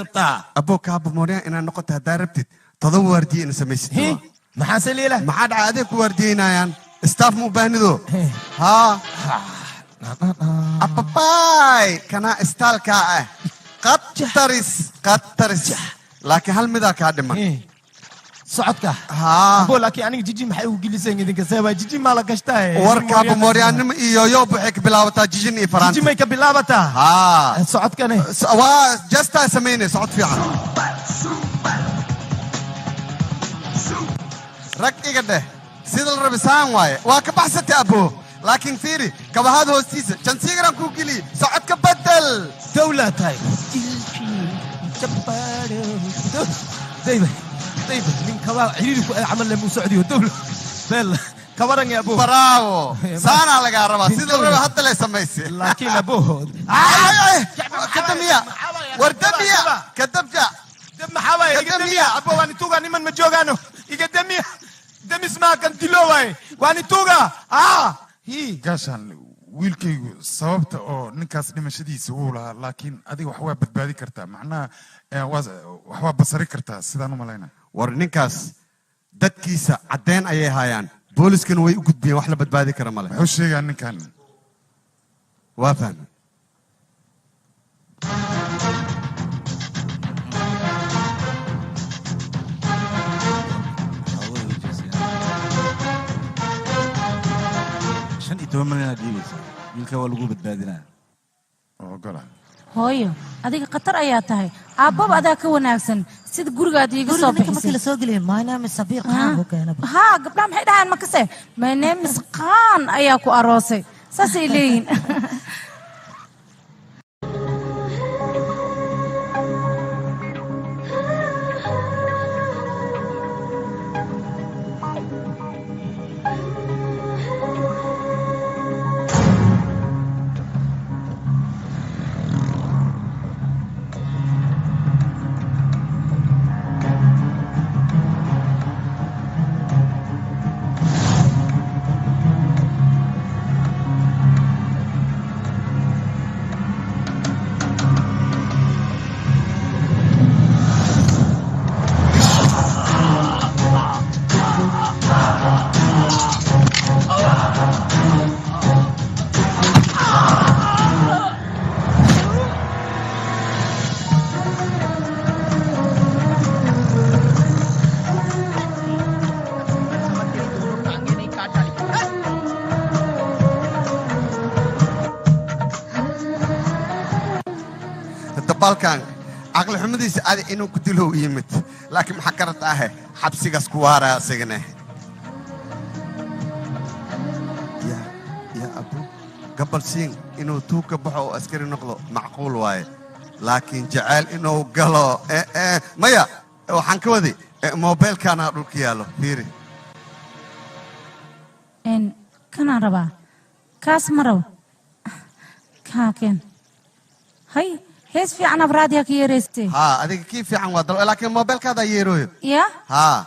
rabtaa abo kaaba mooriyaan inaad noqoto haddaa rabtid 7 waardiye ina samaysid. Maxaa se liila maxaa dhaca adeeg ku waardiyeynayaan staff ma u baahnido haa ababaay kanaa istaalkaa ah qataris qataris laakiin hal midaa kaa dhiman socodka haa abo laakiin aniga jiji maxay ugu geliseen idinka seebaa jiji maa la gashtaa warkaaba mooryaannimo iyo yoob waxay ka bilaabataa jijin iyo faraanti jiji may ka bilaabataa haa socodkane waa jastaa samaynay socod fiican rag iga dheh sida la rabi saan waaye waa ka baxsatay abo laakiin fiiri kabahaada hoostiisa jansiigaran kuu geliye socodka bedel dawlaa tahay dayba dayba nin kabaa ciriiri ku camal leh muu socdiyo dawla beel kabaran ya abo bravo saanaa lagaa rabaa sida la rabi hadda lay samaysay laakiin abo kadamiya war damiya kadabja dab maxaa waaye iga damiya abo waan ituugaa niman ma joogaano iga damiya damis maa kan dilo waaye waan ituugaa Gaashaan wiilkaygu sababta oo ninkaas dhimashadiisa wuu lahaa laakiin adiga wax waa badbaadi kartaa macnaha wax waa basari kartaa sidaan u malaynaa. War ninkaas dadkiisa caddeen ayay haayaan booliskana way u gudbiyeen wax la badbaadi kara male. Muxuu sheegaa ninkan? Waa fahmay. 15 milyan aad dhiibaysaa wiilka waa lagu badbaadinaa. Ogola. Hooyo adiga khatar ayaa tahay aabbaba adaa ka wanaagsan sida gurigaad iiga soo Guriga ninka markii bixisay. la soo geliyay my name is Sabiir Khan buu keenaba. Haa gabdhaha maxay dhahaan makase my name is Khan ayaa ku aroosay saasay leeyihin. Dabaalkan caqli xumadiisa adi inuu ku dilo u yimid laakiin maxaa karad ahe xabsigaas ku waaraya asigane ya ya abu gabal siin inuu tuug ka baxo oo askari noqdo macquul waaye laakiin jacayl inuu galo maya waxaan ka wadi moobeelkaana dhulka yaallo fiiri. Kanaan rabaa kaas ma rabo Haa, keen. Hay, hees fiican abraadiya ka yeeraystay. Haa, adiga kii fiican waa dal, laakiin moobeelkaada yeerooyo. Ya. Haa,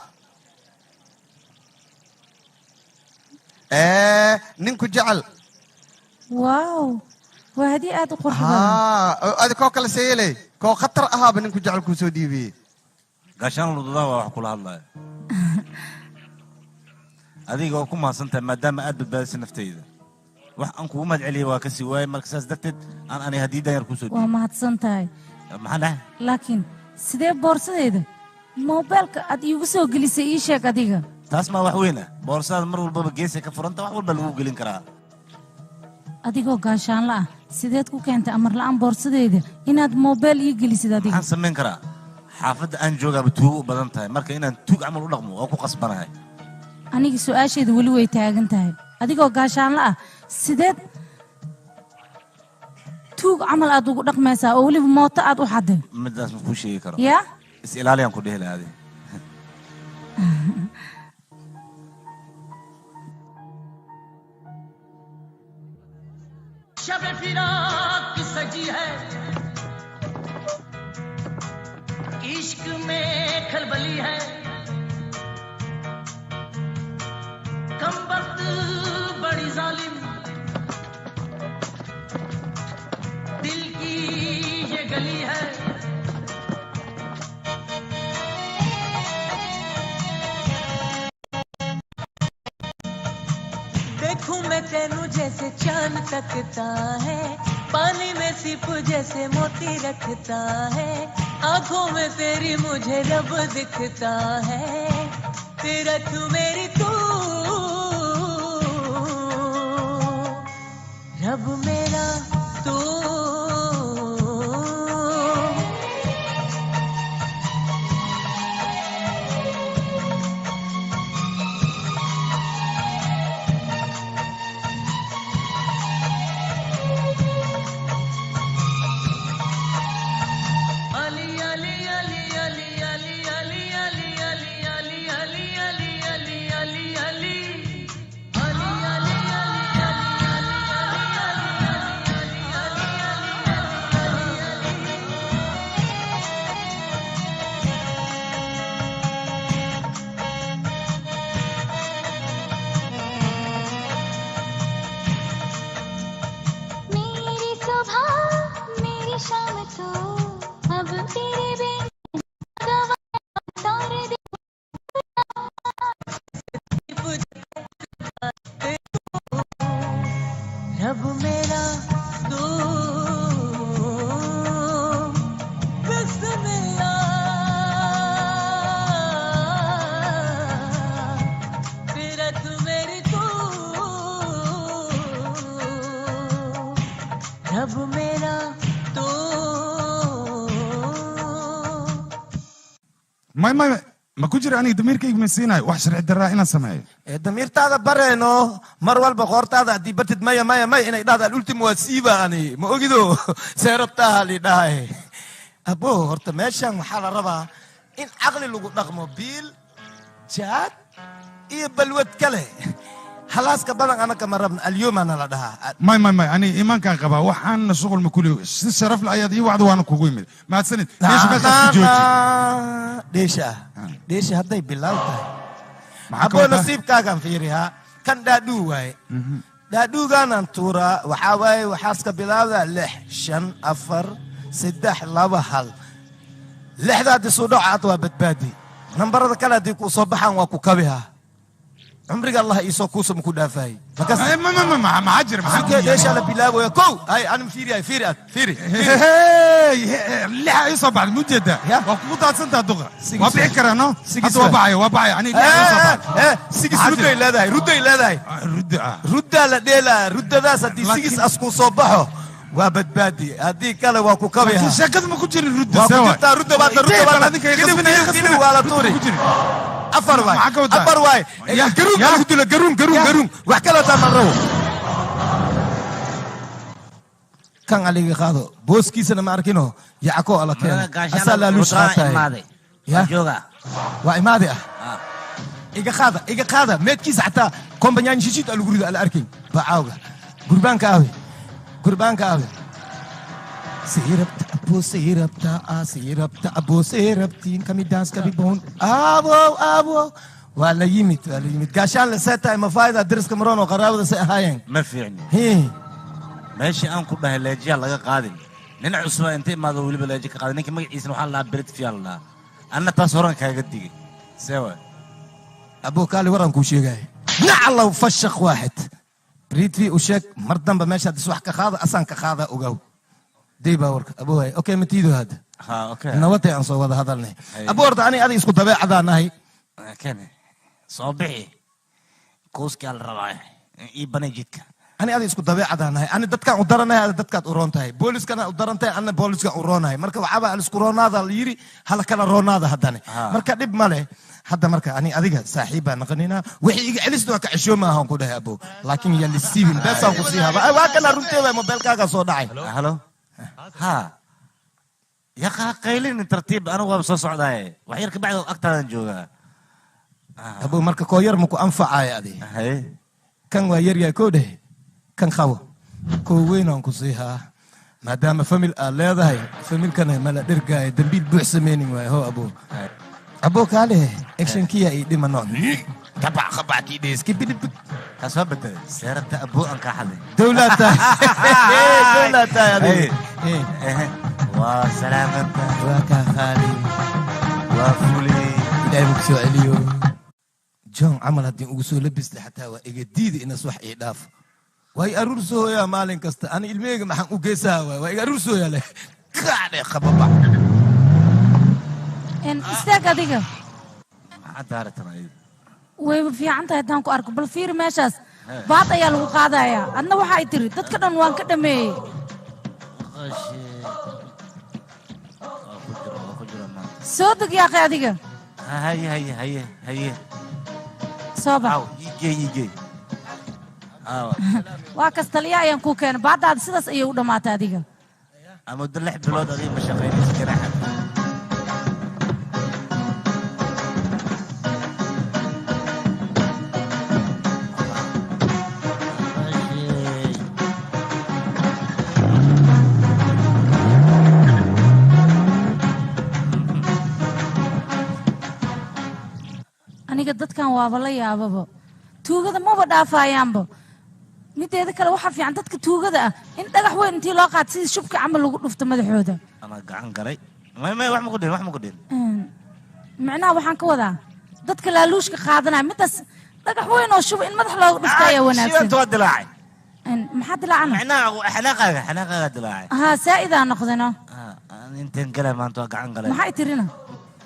ninku jecel. Wow, waa hadii aad u qurux badan. Haa, adi koo kale seeyeley, koo khatar ahaaba ninku jecel kuu soo dhiibiyey. Gaashaan lududaa waa wax kula hadlaya. Adiga oo ku mahadsantahay maadaama aad badbaadisay naftayda, wax aan kugu mahad celiyay waa kasii waayey. Marka saas darteed aan ani hadiidan yar kusoo Waa dhiibay. mahadsan tahay. Maxaa dhahay? Laakiin sidee boorsadayda moobeelka aad iigu soo gelisay? Ii sheeg adiga. Taas maa wax weyn ah? Boorsadaada mar walbaba geesay ka furanta, wax walba lagu gelin karaa. Adigoo gaashaanla ah, sideed ku keentay amar la'aan boorsadayda inaad moobeel ii gelisid adiga? Maxaan samayn karaa? Xaafadda aan joogaaba tuugo u badan tahay, marka inaan tuug camal u dhaqmo waa ku qasbanahay. Aniga su-aasheeda weli way taagan tahay. Adigoo gaashaanla ah, sideed tuug camal aad ugu dhaqmaysaa oo weliba mooto aad u xaday? Midaas ma kuu sheegi karo. Yaa. Is ilaaliyaan ku dhehi lahaa adi. शब फिराक सजी है, इश्क में खलबली है, कम वक्त बड़ी जालिम दिल की ये गली है। देखूं मैं तेनू जैसे चांद तकता है, पानी में सिप जैसे मोती रखता है, आंखों में तेरी मुझे रब दिखता है, तेरा तू मेरी तू, रब मेरा तू। अली अली अली अली अली अली अली अली अली अली अली अली अली अली अली अली अली। मेरी सुबह मेरी शाम तू, अब तेरे बिन गवार दे। रब मेरा तू, बिस्मिल्लाह, तेरा तू मेरी तू, रब मेरा तू। May, may, ma ku jira. Aniga damiirkayga ma siinayo wax sharci darraa inaan sameeyo. Ee, damiirtaada bareeno mar walba qoortaada haddii bartid maya maya maya inay dhahda alultim waa siiba. Ani ma ogido seerabtaha lidhahay. Abo, horta meeshan waxaa la rabaa in caqli lagu dhaqmo. Biil jaad iyo balwad kale halaaska badan anaka ma rabna. Alyomana la dhahaa. May, may, may, aniga iimaankaan qabaa, waxaana shuqul ma kuliyo. Si sharaf le ayaad ii wacda, waana kugu imid. Mahadsanid. Dheesha meeshaas ku jooji. Dheesha dheesha hadday bilaaw tahay. Maxaa ka Abo, wadaa? Nasiibkaagaan fiirihaa. Kan dhaadhuu waaye, dhaadhuugaanaan tuuraa. Waxaa waaye waxaaska bilaawdaa 6, 5, 4, 3, 2, 1. Lixda haddii suu dhaco aad waa badbaadi. Nambarada kale haddii kuu soo baxaan waa ku kabihaa. Cumriga Allah iisoo kuusa maku dhaafaayey. Maxaa jira? Maxaa dheeshaa la bilaabaya? Kow hay anim fiiri, fiiri, aad fiiri. Lixa ii soo baxday, mujeedaa? Waa kugu daadsantaa duqa. Waa bixi karaa no. Hadda waa baxaya, waa baxaya. Aniga lixa ii soo baxday. Sigis rudday leedahay, rudday leedahay. Rudda ah. Ruddaa la dheelaa. Ruddadaas haddii sigis askuu soo baxo waa badbaadi, haddii kale waa ku kabiha. Laakiin sheekadu ma ku jirin rudda. Waa ku see waay. jirtaa rudda, baata rudda. Intee bal baata adinka iga gilib qasbinaya, gilib qasbinaya. gilib waa la Rudda tuuri. ku jirin. Afar waay. Maxaa ka wadaa? Afar waay. Garuun lagu dilo, garuun garuun garuun, wax kale taa ma rabo. Kan aliga qaado, booskiisana ma arkino. Yacko ala keena asaa laaluush qaataay. Ya? Waa imaade ah. Iga qaada, iga qaada meedkiisa. Xataa kombanyaani shishid alagu rido ala arkin bacaawga. Gurbaanka aawe? Gurbaanka aawe? Sirabta abo sirabta ah sirabta abo sirabtiin kami dance kami boon abo abo waa la yimid waa la yimid gaashaan la seetahay mafaayda deriska maroon oo qaraabada say ahaayeen. Ma fiicni. Meeshii aan ku dhahay leejiyaa laga qaadin, nin cusuba inta imaado weliba leeji ka qaadin. Ninka magaciisana waxaa la dhahaa Berit Fiyaa la dhahaa. Anna taas horan kaaga digay, see waay? Abo kaali waran kuu sheegaya, naclow fashaq waaxid Britvi u sheeg mar dambe meeshaad is wax ka qaada asaan ka qaada ogow day baa warka abo hay. Okay, matiido hadda. Ha, okay. Nabatay aan soo wada hadalnay. Hay. Abo horta ani adiga isku dabeecadaan nahay. Kene soo bixi, kuuskaa la rabaa, ii banay jidka. Ani adiga isku dabeecadaan nahay. Ani dadkaan u daranahay, ada dadkaad u roon tahay. Booliskana u daran tahay, anna booliskaan u roonahay. Marka waxaaba al isku roonaada la yiri, hala kala roonaada haddane. Marka dhib ma leh hadda. Marka ani adiga saaxiib baan naqanaynaa. Wixii iga celista waa ka ceshoo maahan ku dhahay abo, laakiin yaa lisiibin beesaan ku sii haba. Ay, waa kana runteeda mobeelkaagaa soo dhacay. Halo, ha yaqa qaylin, tartiib, anigu waaba soo socdaaye, wax yar kabacdi agtaadan joogaa. Abo marka koo yar maku anfacaayo adi kan waa yar yahay koo dheh kan qabo koo weynaan ku sii haa maadaama famil aad leedahay, familkana mala dhergaayo dambiil buux sameynin waayo. Ho abo, abo kaale actionkiya ii dhimano kabac kabac kii dhees kibidib. Kaas waa bedelay seerabta aboo aan kaa xaday. Dowlaad tahay, dowlaad tahay adiga. Waa salaamanta. Waa kaa qaali. Waa fuley. Ilaahay buu kusoo celiyo john camal haddii ugu soo labistay xataa waa iga diidi inas wax ii dhaafo. Waa i aruur soo hooyaa maalin kasta. Ani ilmaheyga maxaan u geysaha waay? Waa iga aruur soo hooyaa leh kaadhe qababa. Istaag adiga. Maxaa daaratan ayadu? Wayba fiican tahay haddaan ku arko. Bal fiiri meeshaas, baad ayaa lagu qaadayaa. Adna waxay tiri dadka dhan waan ka dhameeyey. Qashe. Waa ku jira, waa ku jira maanta. Soo deg yaaqay adiga. Haye haye haye haye. Soo bax. Igey, igey. Aawa. Waa kas taliya ayaan kuu keenay. Baadaada sidaas ayay u dhammaatay adiga. Muddo 6 bilood adiga ma shaqaynaysa ganaaxa. Aniga dadkan waaba la yaababa, tuugada maba dhaafayaanba. Mideeda kale waxaa fiican dadka tuugada ah in dhagax weyn intii loo qaato sidii shubka camal lagu dhufto madaxooda. Anaa gacan galay. May may, wax ma ku dhihin, wax ma ku dhihin. Micnaha waxaan ka wadaa dadka laaluushka qaadanaya, midaas dhagax weyn oo shuba in madax looga dhufto ayaa wanaagsan. Shibantu waa dilaacay. Maxaa dilaacana? Macnaha xanaaqaaga, xanaaqaaga dilaacay. Haa, saa'idaa noqdeno. Inteen galay maanta waa gacan galay. Maxay tirina?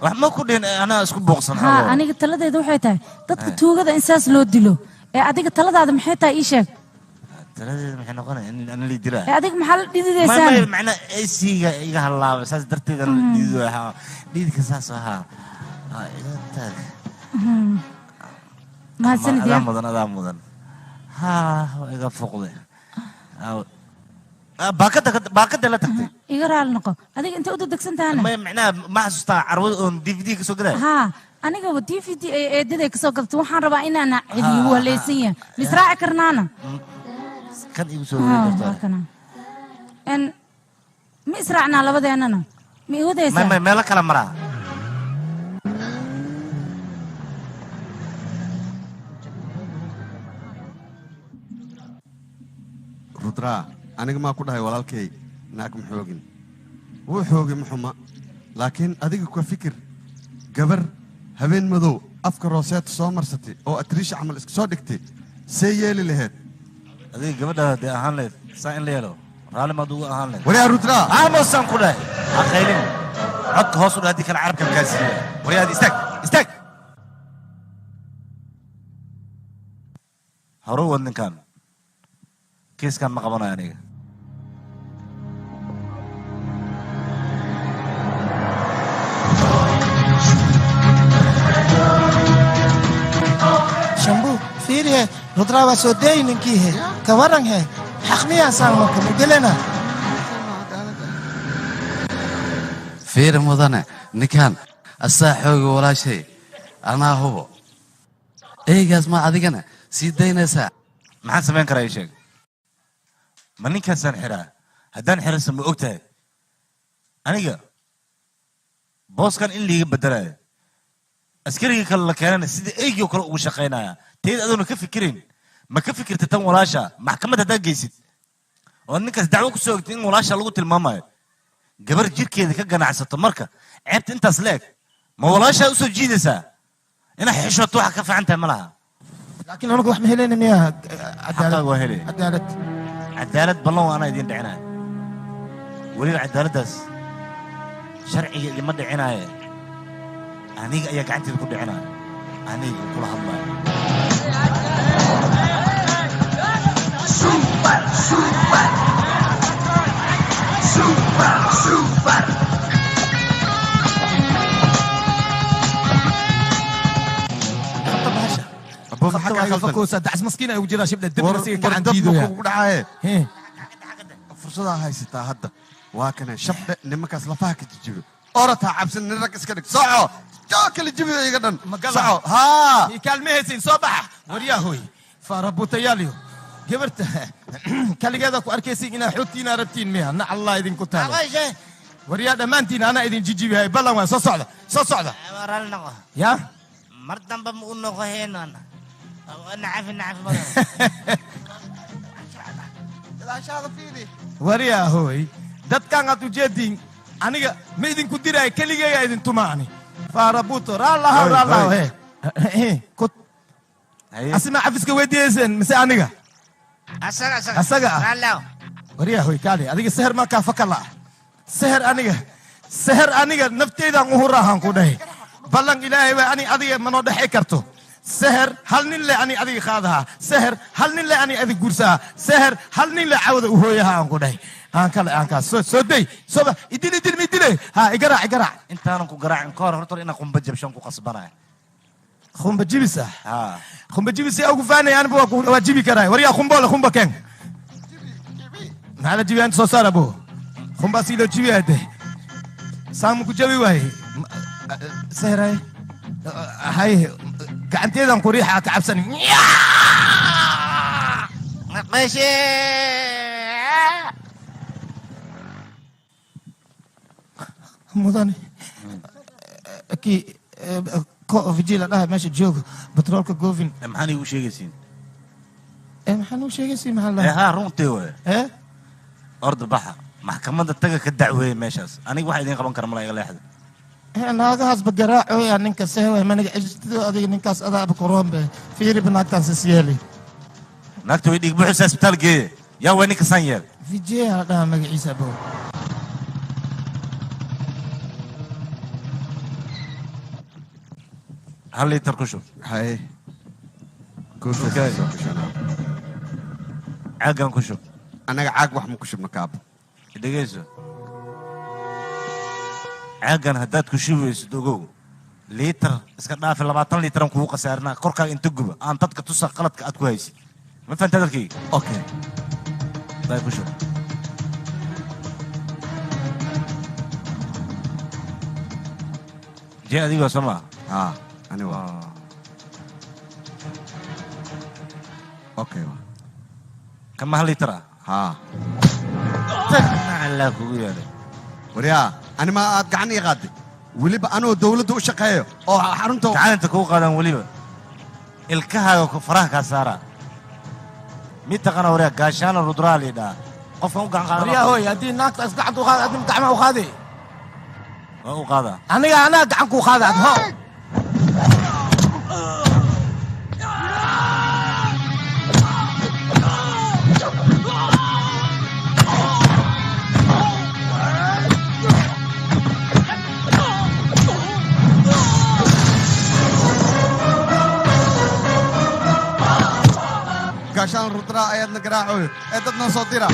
Wax ma ku dhihin, anaa isku buuqsan. Haa, aniga taladeeda waxay tahay dadka tuugada in saas loo dilo. Ee adiga taladaada maxay tahay? Ii sheeg. Taladeeda maxay noqonaya? In ana lii dilaa. Ee adiga maxaa la may dhididaysaan? May, macnaa AC-ga iga halaabay, saas darteed aan la dhidido. Haa, dhididka saas ahaa. Haa, iga taag. Mahadsanid. Adaa yaa mudan, adaa mudan. Haa, waa iga fuuqday. Baakada, baakada la tagtay. Iga raali noqo. Adiga intay u degdegsan tahana? May, macnaha ma xasuustaa carwada oon DVD ka soo gadaya? Haa, anigaba DVD ay eedaday kasoo gadata waxaan rabaa inaana celiyo. Wuu haleysan yahay, misraaci karnaana. Kan igu soo Haa, wareegi waa kartaa. kana. Ma israacnaa labadeennana? Ma may iwadaysaa? May, meelo kala maraa. Rudraa, aniga maa ku dhahay walaalkay naag ma xoogin? Wuu xoogay, ma xuma, laakiin adiga ka fikir gabar habeen madow afka rooseeta soo marsatay oo atriisha camal iska soo dhigtay, see yeeli laheyd? Adiga gabadhaada dee ahaan lahayd saa in la yeelo, raalli maad ugu ahaan lahayd? Waryaa Rudraa! Aamusaan ku dhahay, ha qaylin, codka hoos u dhah, haddii kale carabkan kaa siiya. Waryaad, istaag, istaag, hore u wad. Ninkan kiiskan ma qabanayo aniga. Shambu, fiirihe, Rudra waa soo deey ninkiihe. Ka waran he, xaq miyaasaan marka mugelena? Fiiri mudane, ninkan asaa xooga walaashay, anaa hubo. Eygaas ma adigana sii daynaysaa? Maxaan samayn karaa? Ii sheeg, ma ninkaasaan xiraa? Haddaan xirasa, ma og tahay Aniga booskan in liiga bedelaayo askarigii kale la keenana sida eygii oo kale ugu shaqaynaya teed adoona ka fikirin ma ka fikirta tan walaasha maxkamad haddaad geysid oo ninkaas dacwo ku soo ogtay in walaasha lagu tilmaamayo gabar jirkeeda ka ganacsato marka ceebta intaas la eg ma walaashaa usoo jiidaysaa inaad xishooto waxa ka fiican tahay ma laha. Laakiin anagu wax ma helayna miyaa? Xaqaaga waa helaya. Cadaalad. Cadaalad ballan waa anaa idiin dhicinaya weliba cadaaladdaas sharciga idinma dhicinaaye aniga ayaa gacanteeda ku dhicinaya aniga kula hadlaya. Super, super, super, super. Dacas maskiin ay ugu jiraa shibdha dib nasiga gacan dab diidoya. kugu dhacaaye fursadaa haysataa hadda waa kana shabdhe nimankaas lafaha ka jijibo orataa cabsan nin rag iska dhig soco joo kala jibi iga dhan soco haa. Kaalmahaysiin soo baxa waryahoy faarabutayaalyo gabarta kaligeeda ku arkaysiin inaa xoogtiina rabtiin miya nac Allah idinku taalo waryaa dhammaantiin anaa idin jijibihay ballan waa soo socda soo socda. Raalli noqo. Ya. Mar dambe ma u noqo heenana nacafi nacafi badan. Waryahoy dadkan aad ujeediin aniga ma idinku diraayo keligeeyaa idin tumaani faarabuto raallahaw Hoy, raallahaw hoy. He kut asima cafiska weydiiyeyseen mise aniga? Asaga asaga. Asaga ah. Raalli. Waryahoy kaali adiga seher maa kaa fakala ah seher aniga seher aniga nafteydan u huraahan ku dhahay ballan ilaahay waa ani adiga manoo dhexi karto seher hal nin le ani adiga qaadahaa seher hal nin le ani adiga guursahaa seher hal nin le cawda u hooyaha aan ku dhahay aan kale aan kaas soo soo day soo ba idil idil ma idile ha igaraac igaraac. Intaanan ku garaacin ka hor horta inaan qumba jabshan ku qasbanaya. Khumba jibis ah. Haa. Khumba jibis yaa ugu faanaya aniba waa jibi karaay waryaa khumboole khumba keen maxaa la jibiyaa inta soo saar abo khumba sii loo jibi hade saamu ku jabi waaye seheray hay gacanteedan ku riixa ka cabsani. Meeshe. Mudane kii ko vijila dhaha meesha joogo batroolka govin. Maxaan iigu sheegaysiin? Maxaan u sheegaysi maxaa la ee haa runtii waay. Ee orda baxa maxkamadda taga ka dacweeye meeshaas aniga waxa idiin qaban kara mala iga leexda. Naagahaasba garaacoya ninka sehewa maniga cijtido adiga ninkaas adaaba kuroonbe fiiri banaagtaas is yeeli. Naagta way dhiig buuxisa isbitaal geeye yaa way ninka san yeel. Vijay la dhaha magaciisa abow. Hal liitar ku shub. Hay. Caaggan ku shub. Annaga caag wax ma ku shubno kaabo. Dhegeyso caaggan haddaad ku shubaysid ogow liitar iska dhaafi 20 liitaran kugu khasaarinaa korkaaga inta guba aan dadka tusa qaladka aad ku haysid ma fahanta hadalkayga? Okay. Day ku shub. Jee adiga soo maa? Haa ani waa okay. Kama hal liitar ah? Haa. Tag macallaa kugu yeelay. Waryaa ani ma aad gacan ii qaaday weliba anoo dowladda u shaqeeyo oo xarunta gacanta kugu qaadaan weliba ilkahaaga ku faraha kaa saara mid taqana waryaa gaashaana rudraa la yidhaha qofkan u gacan qaadana. Waryaa hooy haddii naagtaas gacanta u qaada adima gacmaha u qaadi. Waa u qaadaa. Aniga anaa gacan kuu qaada ad ho. Gaashaan rudraa ayaadna garaacoyo ee dad noo soo dira.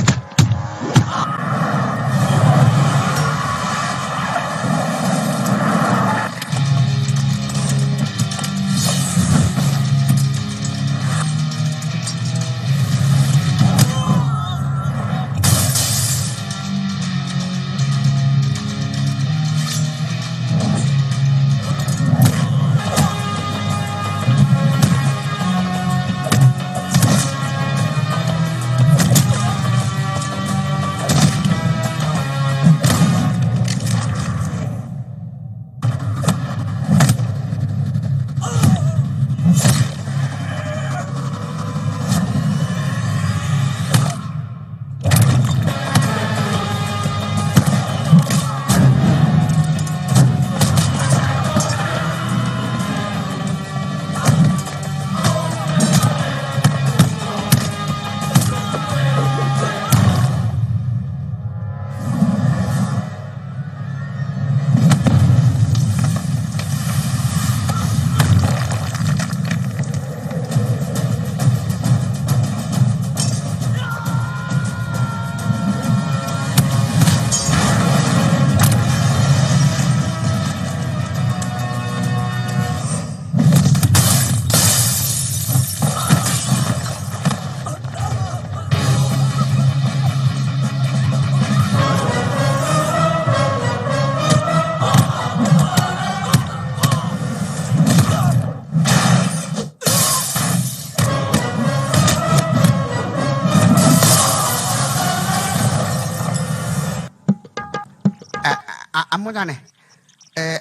Mudane,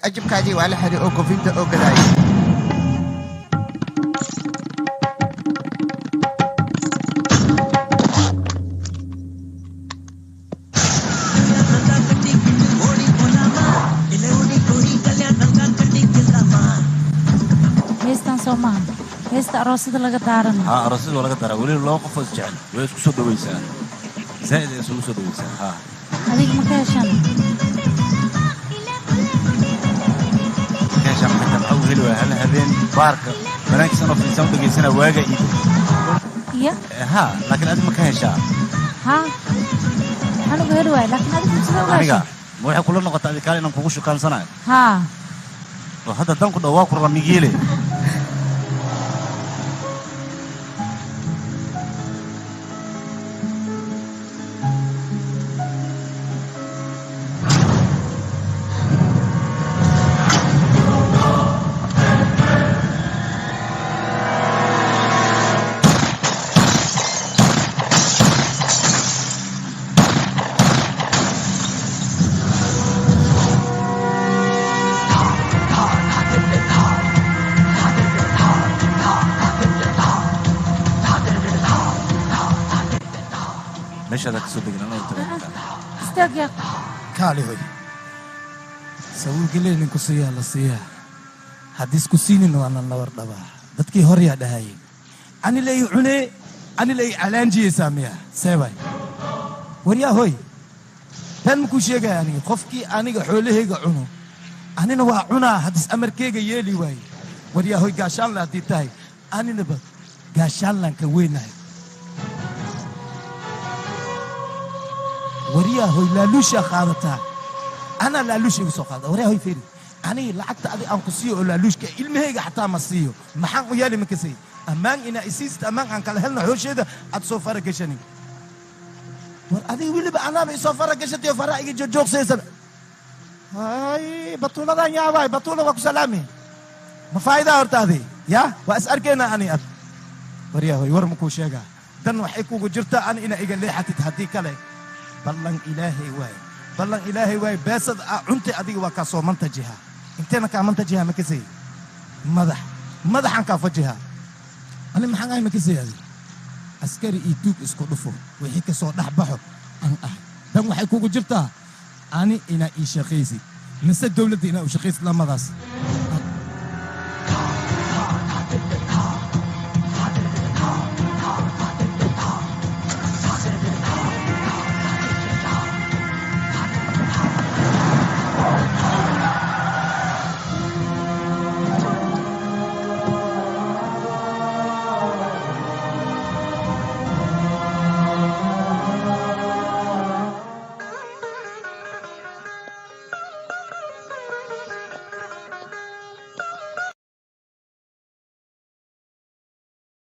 ajabkaadii waa la xiray oo gofinta oo gadaayay. Heestan soo maaha heesta aroosada laga daarana. Haa, aroosyada waa laga daraa, weliba laba qof oo isjecel way isku soo dhawaysaa, zaa'id ay isugu soo dhawaysaa, haa. Adiga ma ka heshan? Meeshaan xitaa maxaa u heli waaya hal habeen baarka banaankiisa anoo fadhiisaan u dhegaysanaa waaga iido. Iyo Haa, laakiin adiga ma ka heshaa? Haa, waxaan uga heli waaya, laakiin adigu sida uga Aniga heshan? Ma waxay kula noqotay adi kaale inaan kugu shukaansanayo? Haa. Oo hadda danku dhow waa ku rabaa migiile. Meeshaada ka soo degin, anoo tago. Istaag yaa. Kaali hoy, sabuulgeley ninku siiyaa la siiyaa, haddii isku siinin waana nawar dhabaa. Dadkii hor yaa dhahayay ani lay cunee, ani lay calaanjiyeysaa miya seebay. Waryaa hoy, tan makuu sheegaya aniga, qofkii aniga xoolahayga cuno anina waa cunaa, haddis amarkeyga yeeli waaye. Waryaa hoy, gaashaanle haddii tahay aninaba gaashaanlaan ka weynahay. Waryaa hoy, laaluushaa qaadataa, anaa laaluusha igu soo qaada. Waryaa hoy, fiiri, aniga lacagta adig aan ku siiyo oo laaluushka ilmahayga xataa ma siiyo. Maxaan u yeeli makasay? Ammaan inaa isiisid, ammaan aan kala helno, xoosheeda aad soo fara gashanin. War adiga weliba anaaba isoo fara gashatay oo faraa iga joojoogsaysan. Hay, batuuladan yaabaay, batuula waa ku salaami. Ma faa'idaa horta adi ya waa is arkaynaa ani ad. Waryaa hoy, war makuu sheegaa, dan waxay kugu jirtaa ani inaa iga leexatid, haddii kale ballan ilaahay waaye, ballan ilaahay waaye, beesad aa cuntay adiga waa kaa soo mantajiha, inteena kaa mantajiha ma kasay, madax madaxaan kaa fajiha. Ani maxaan ahay ma kasay? Adi askari iyo tuug isku dhufo, wixii ka soo dhex baxo aan ahay. Dan waxay kugu jirtaa ani inaa ii shaqaysid mise dowladda inaa u shaqaysid, lamadaas.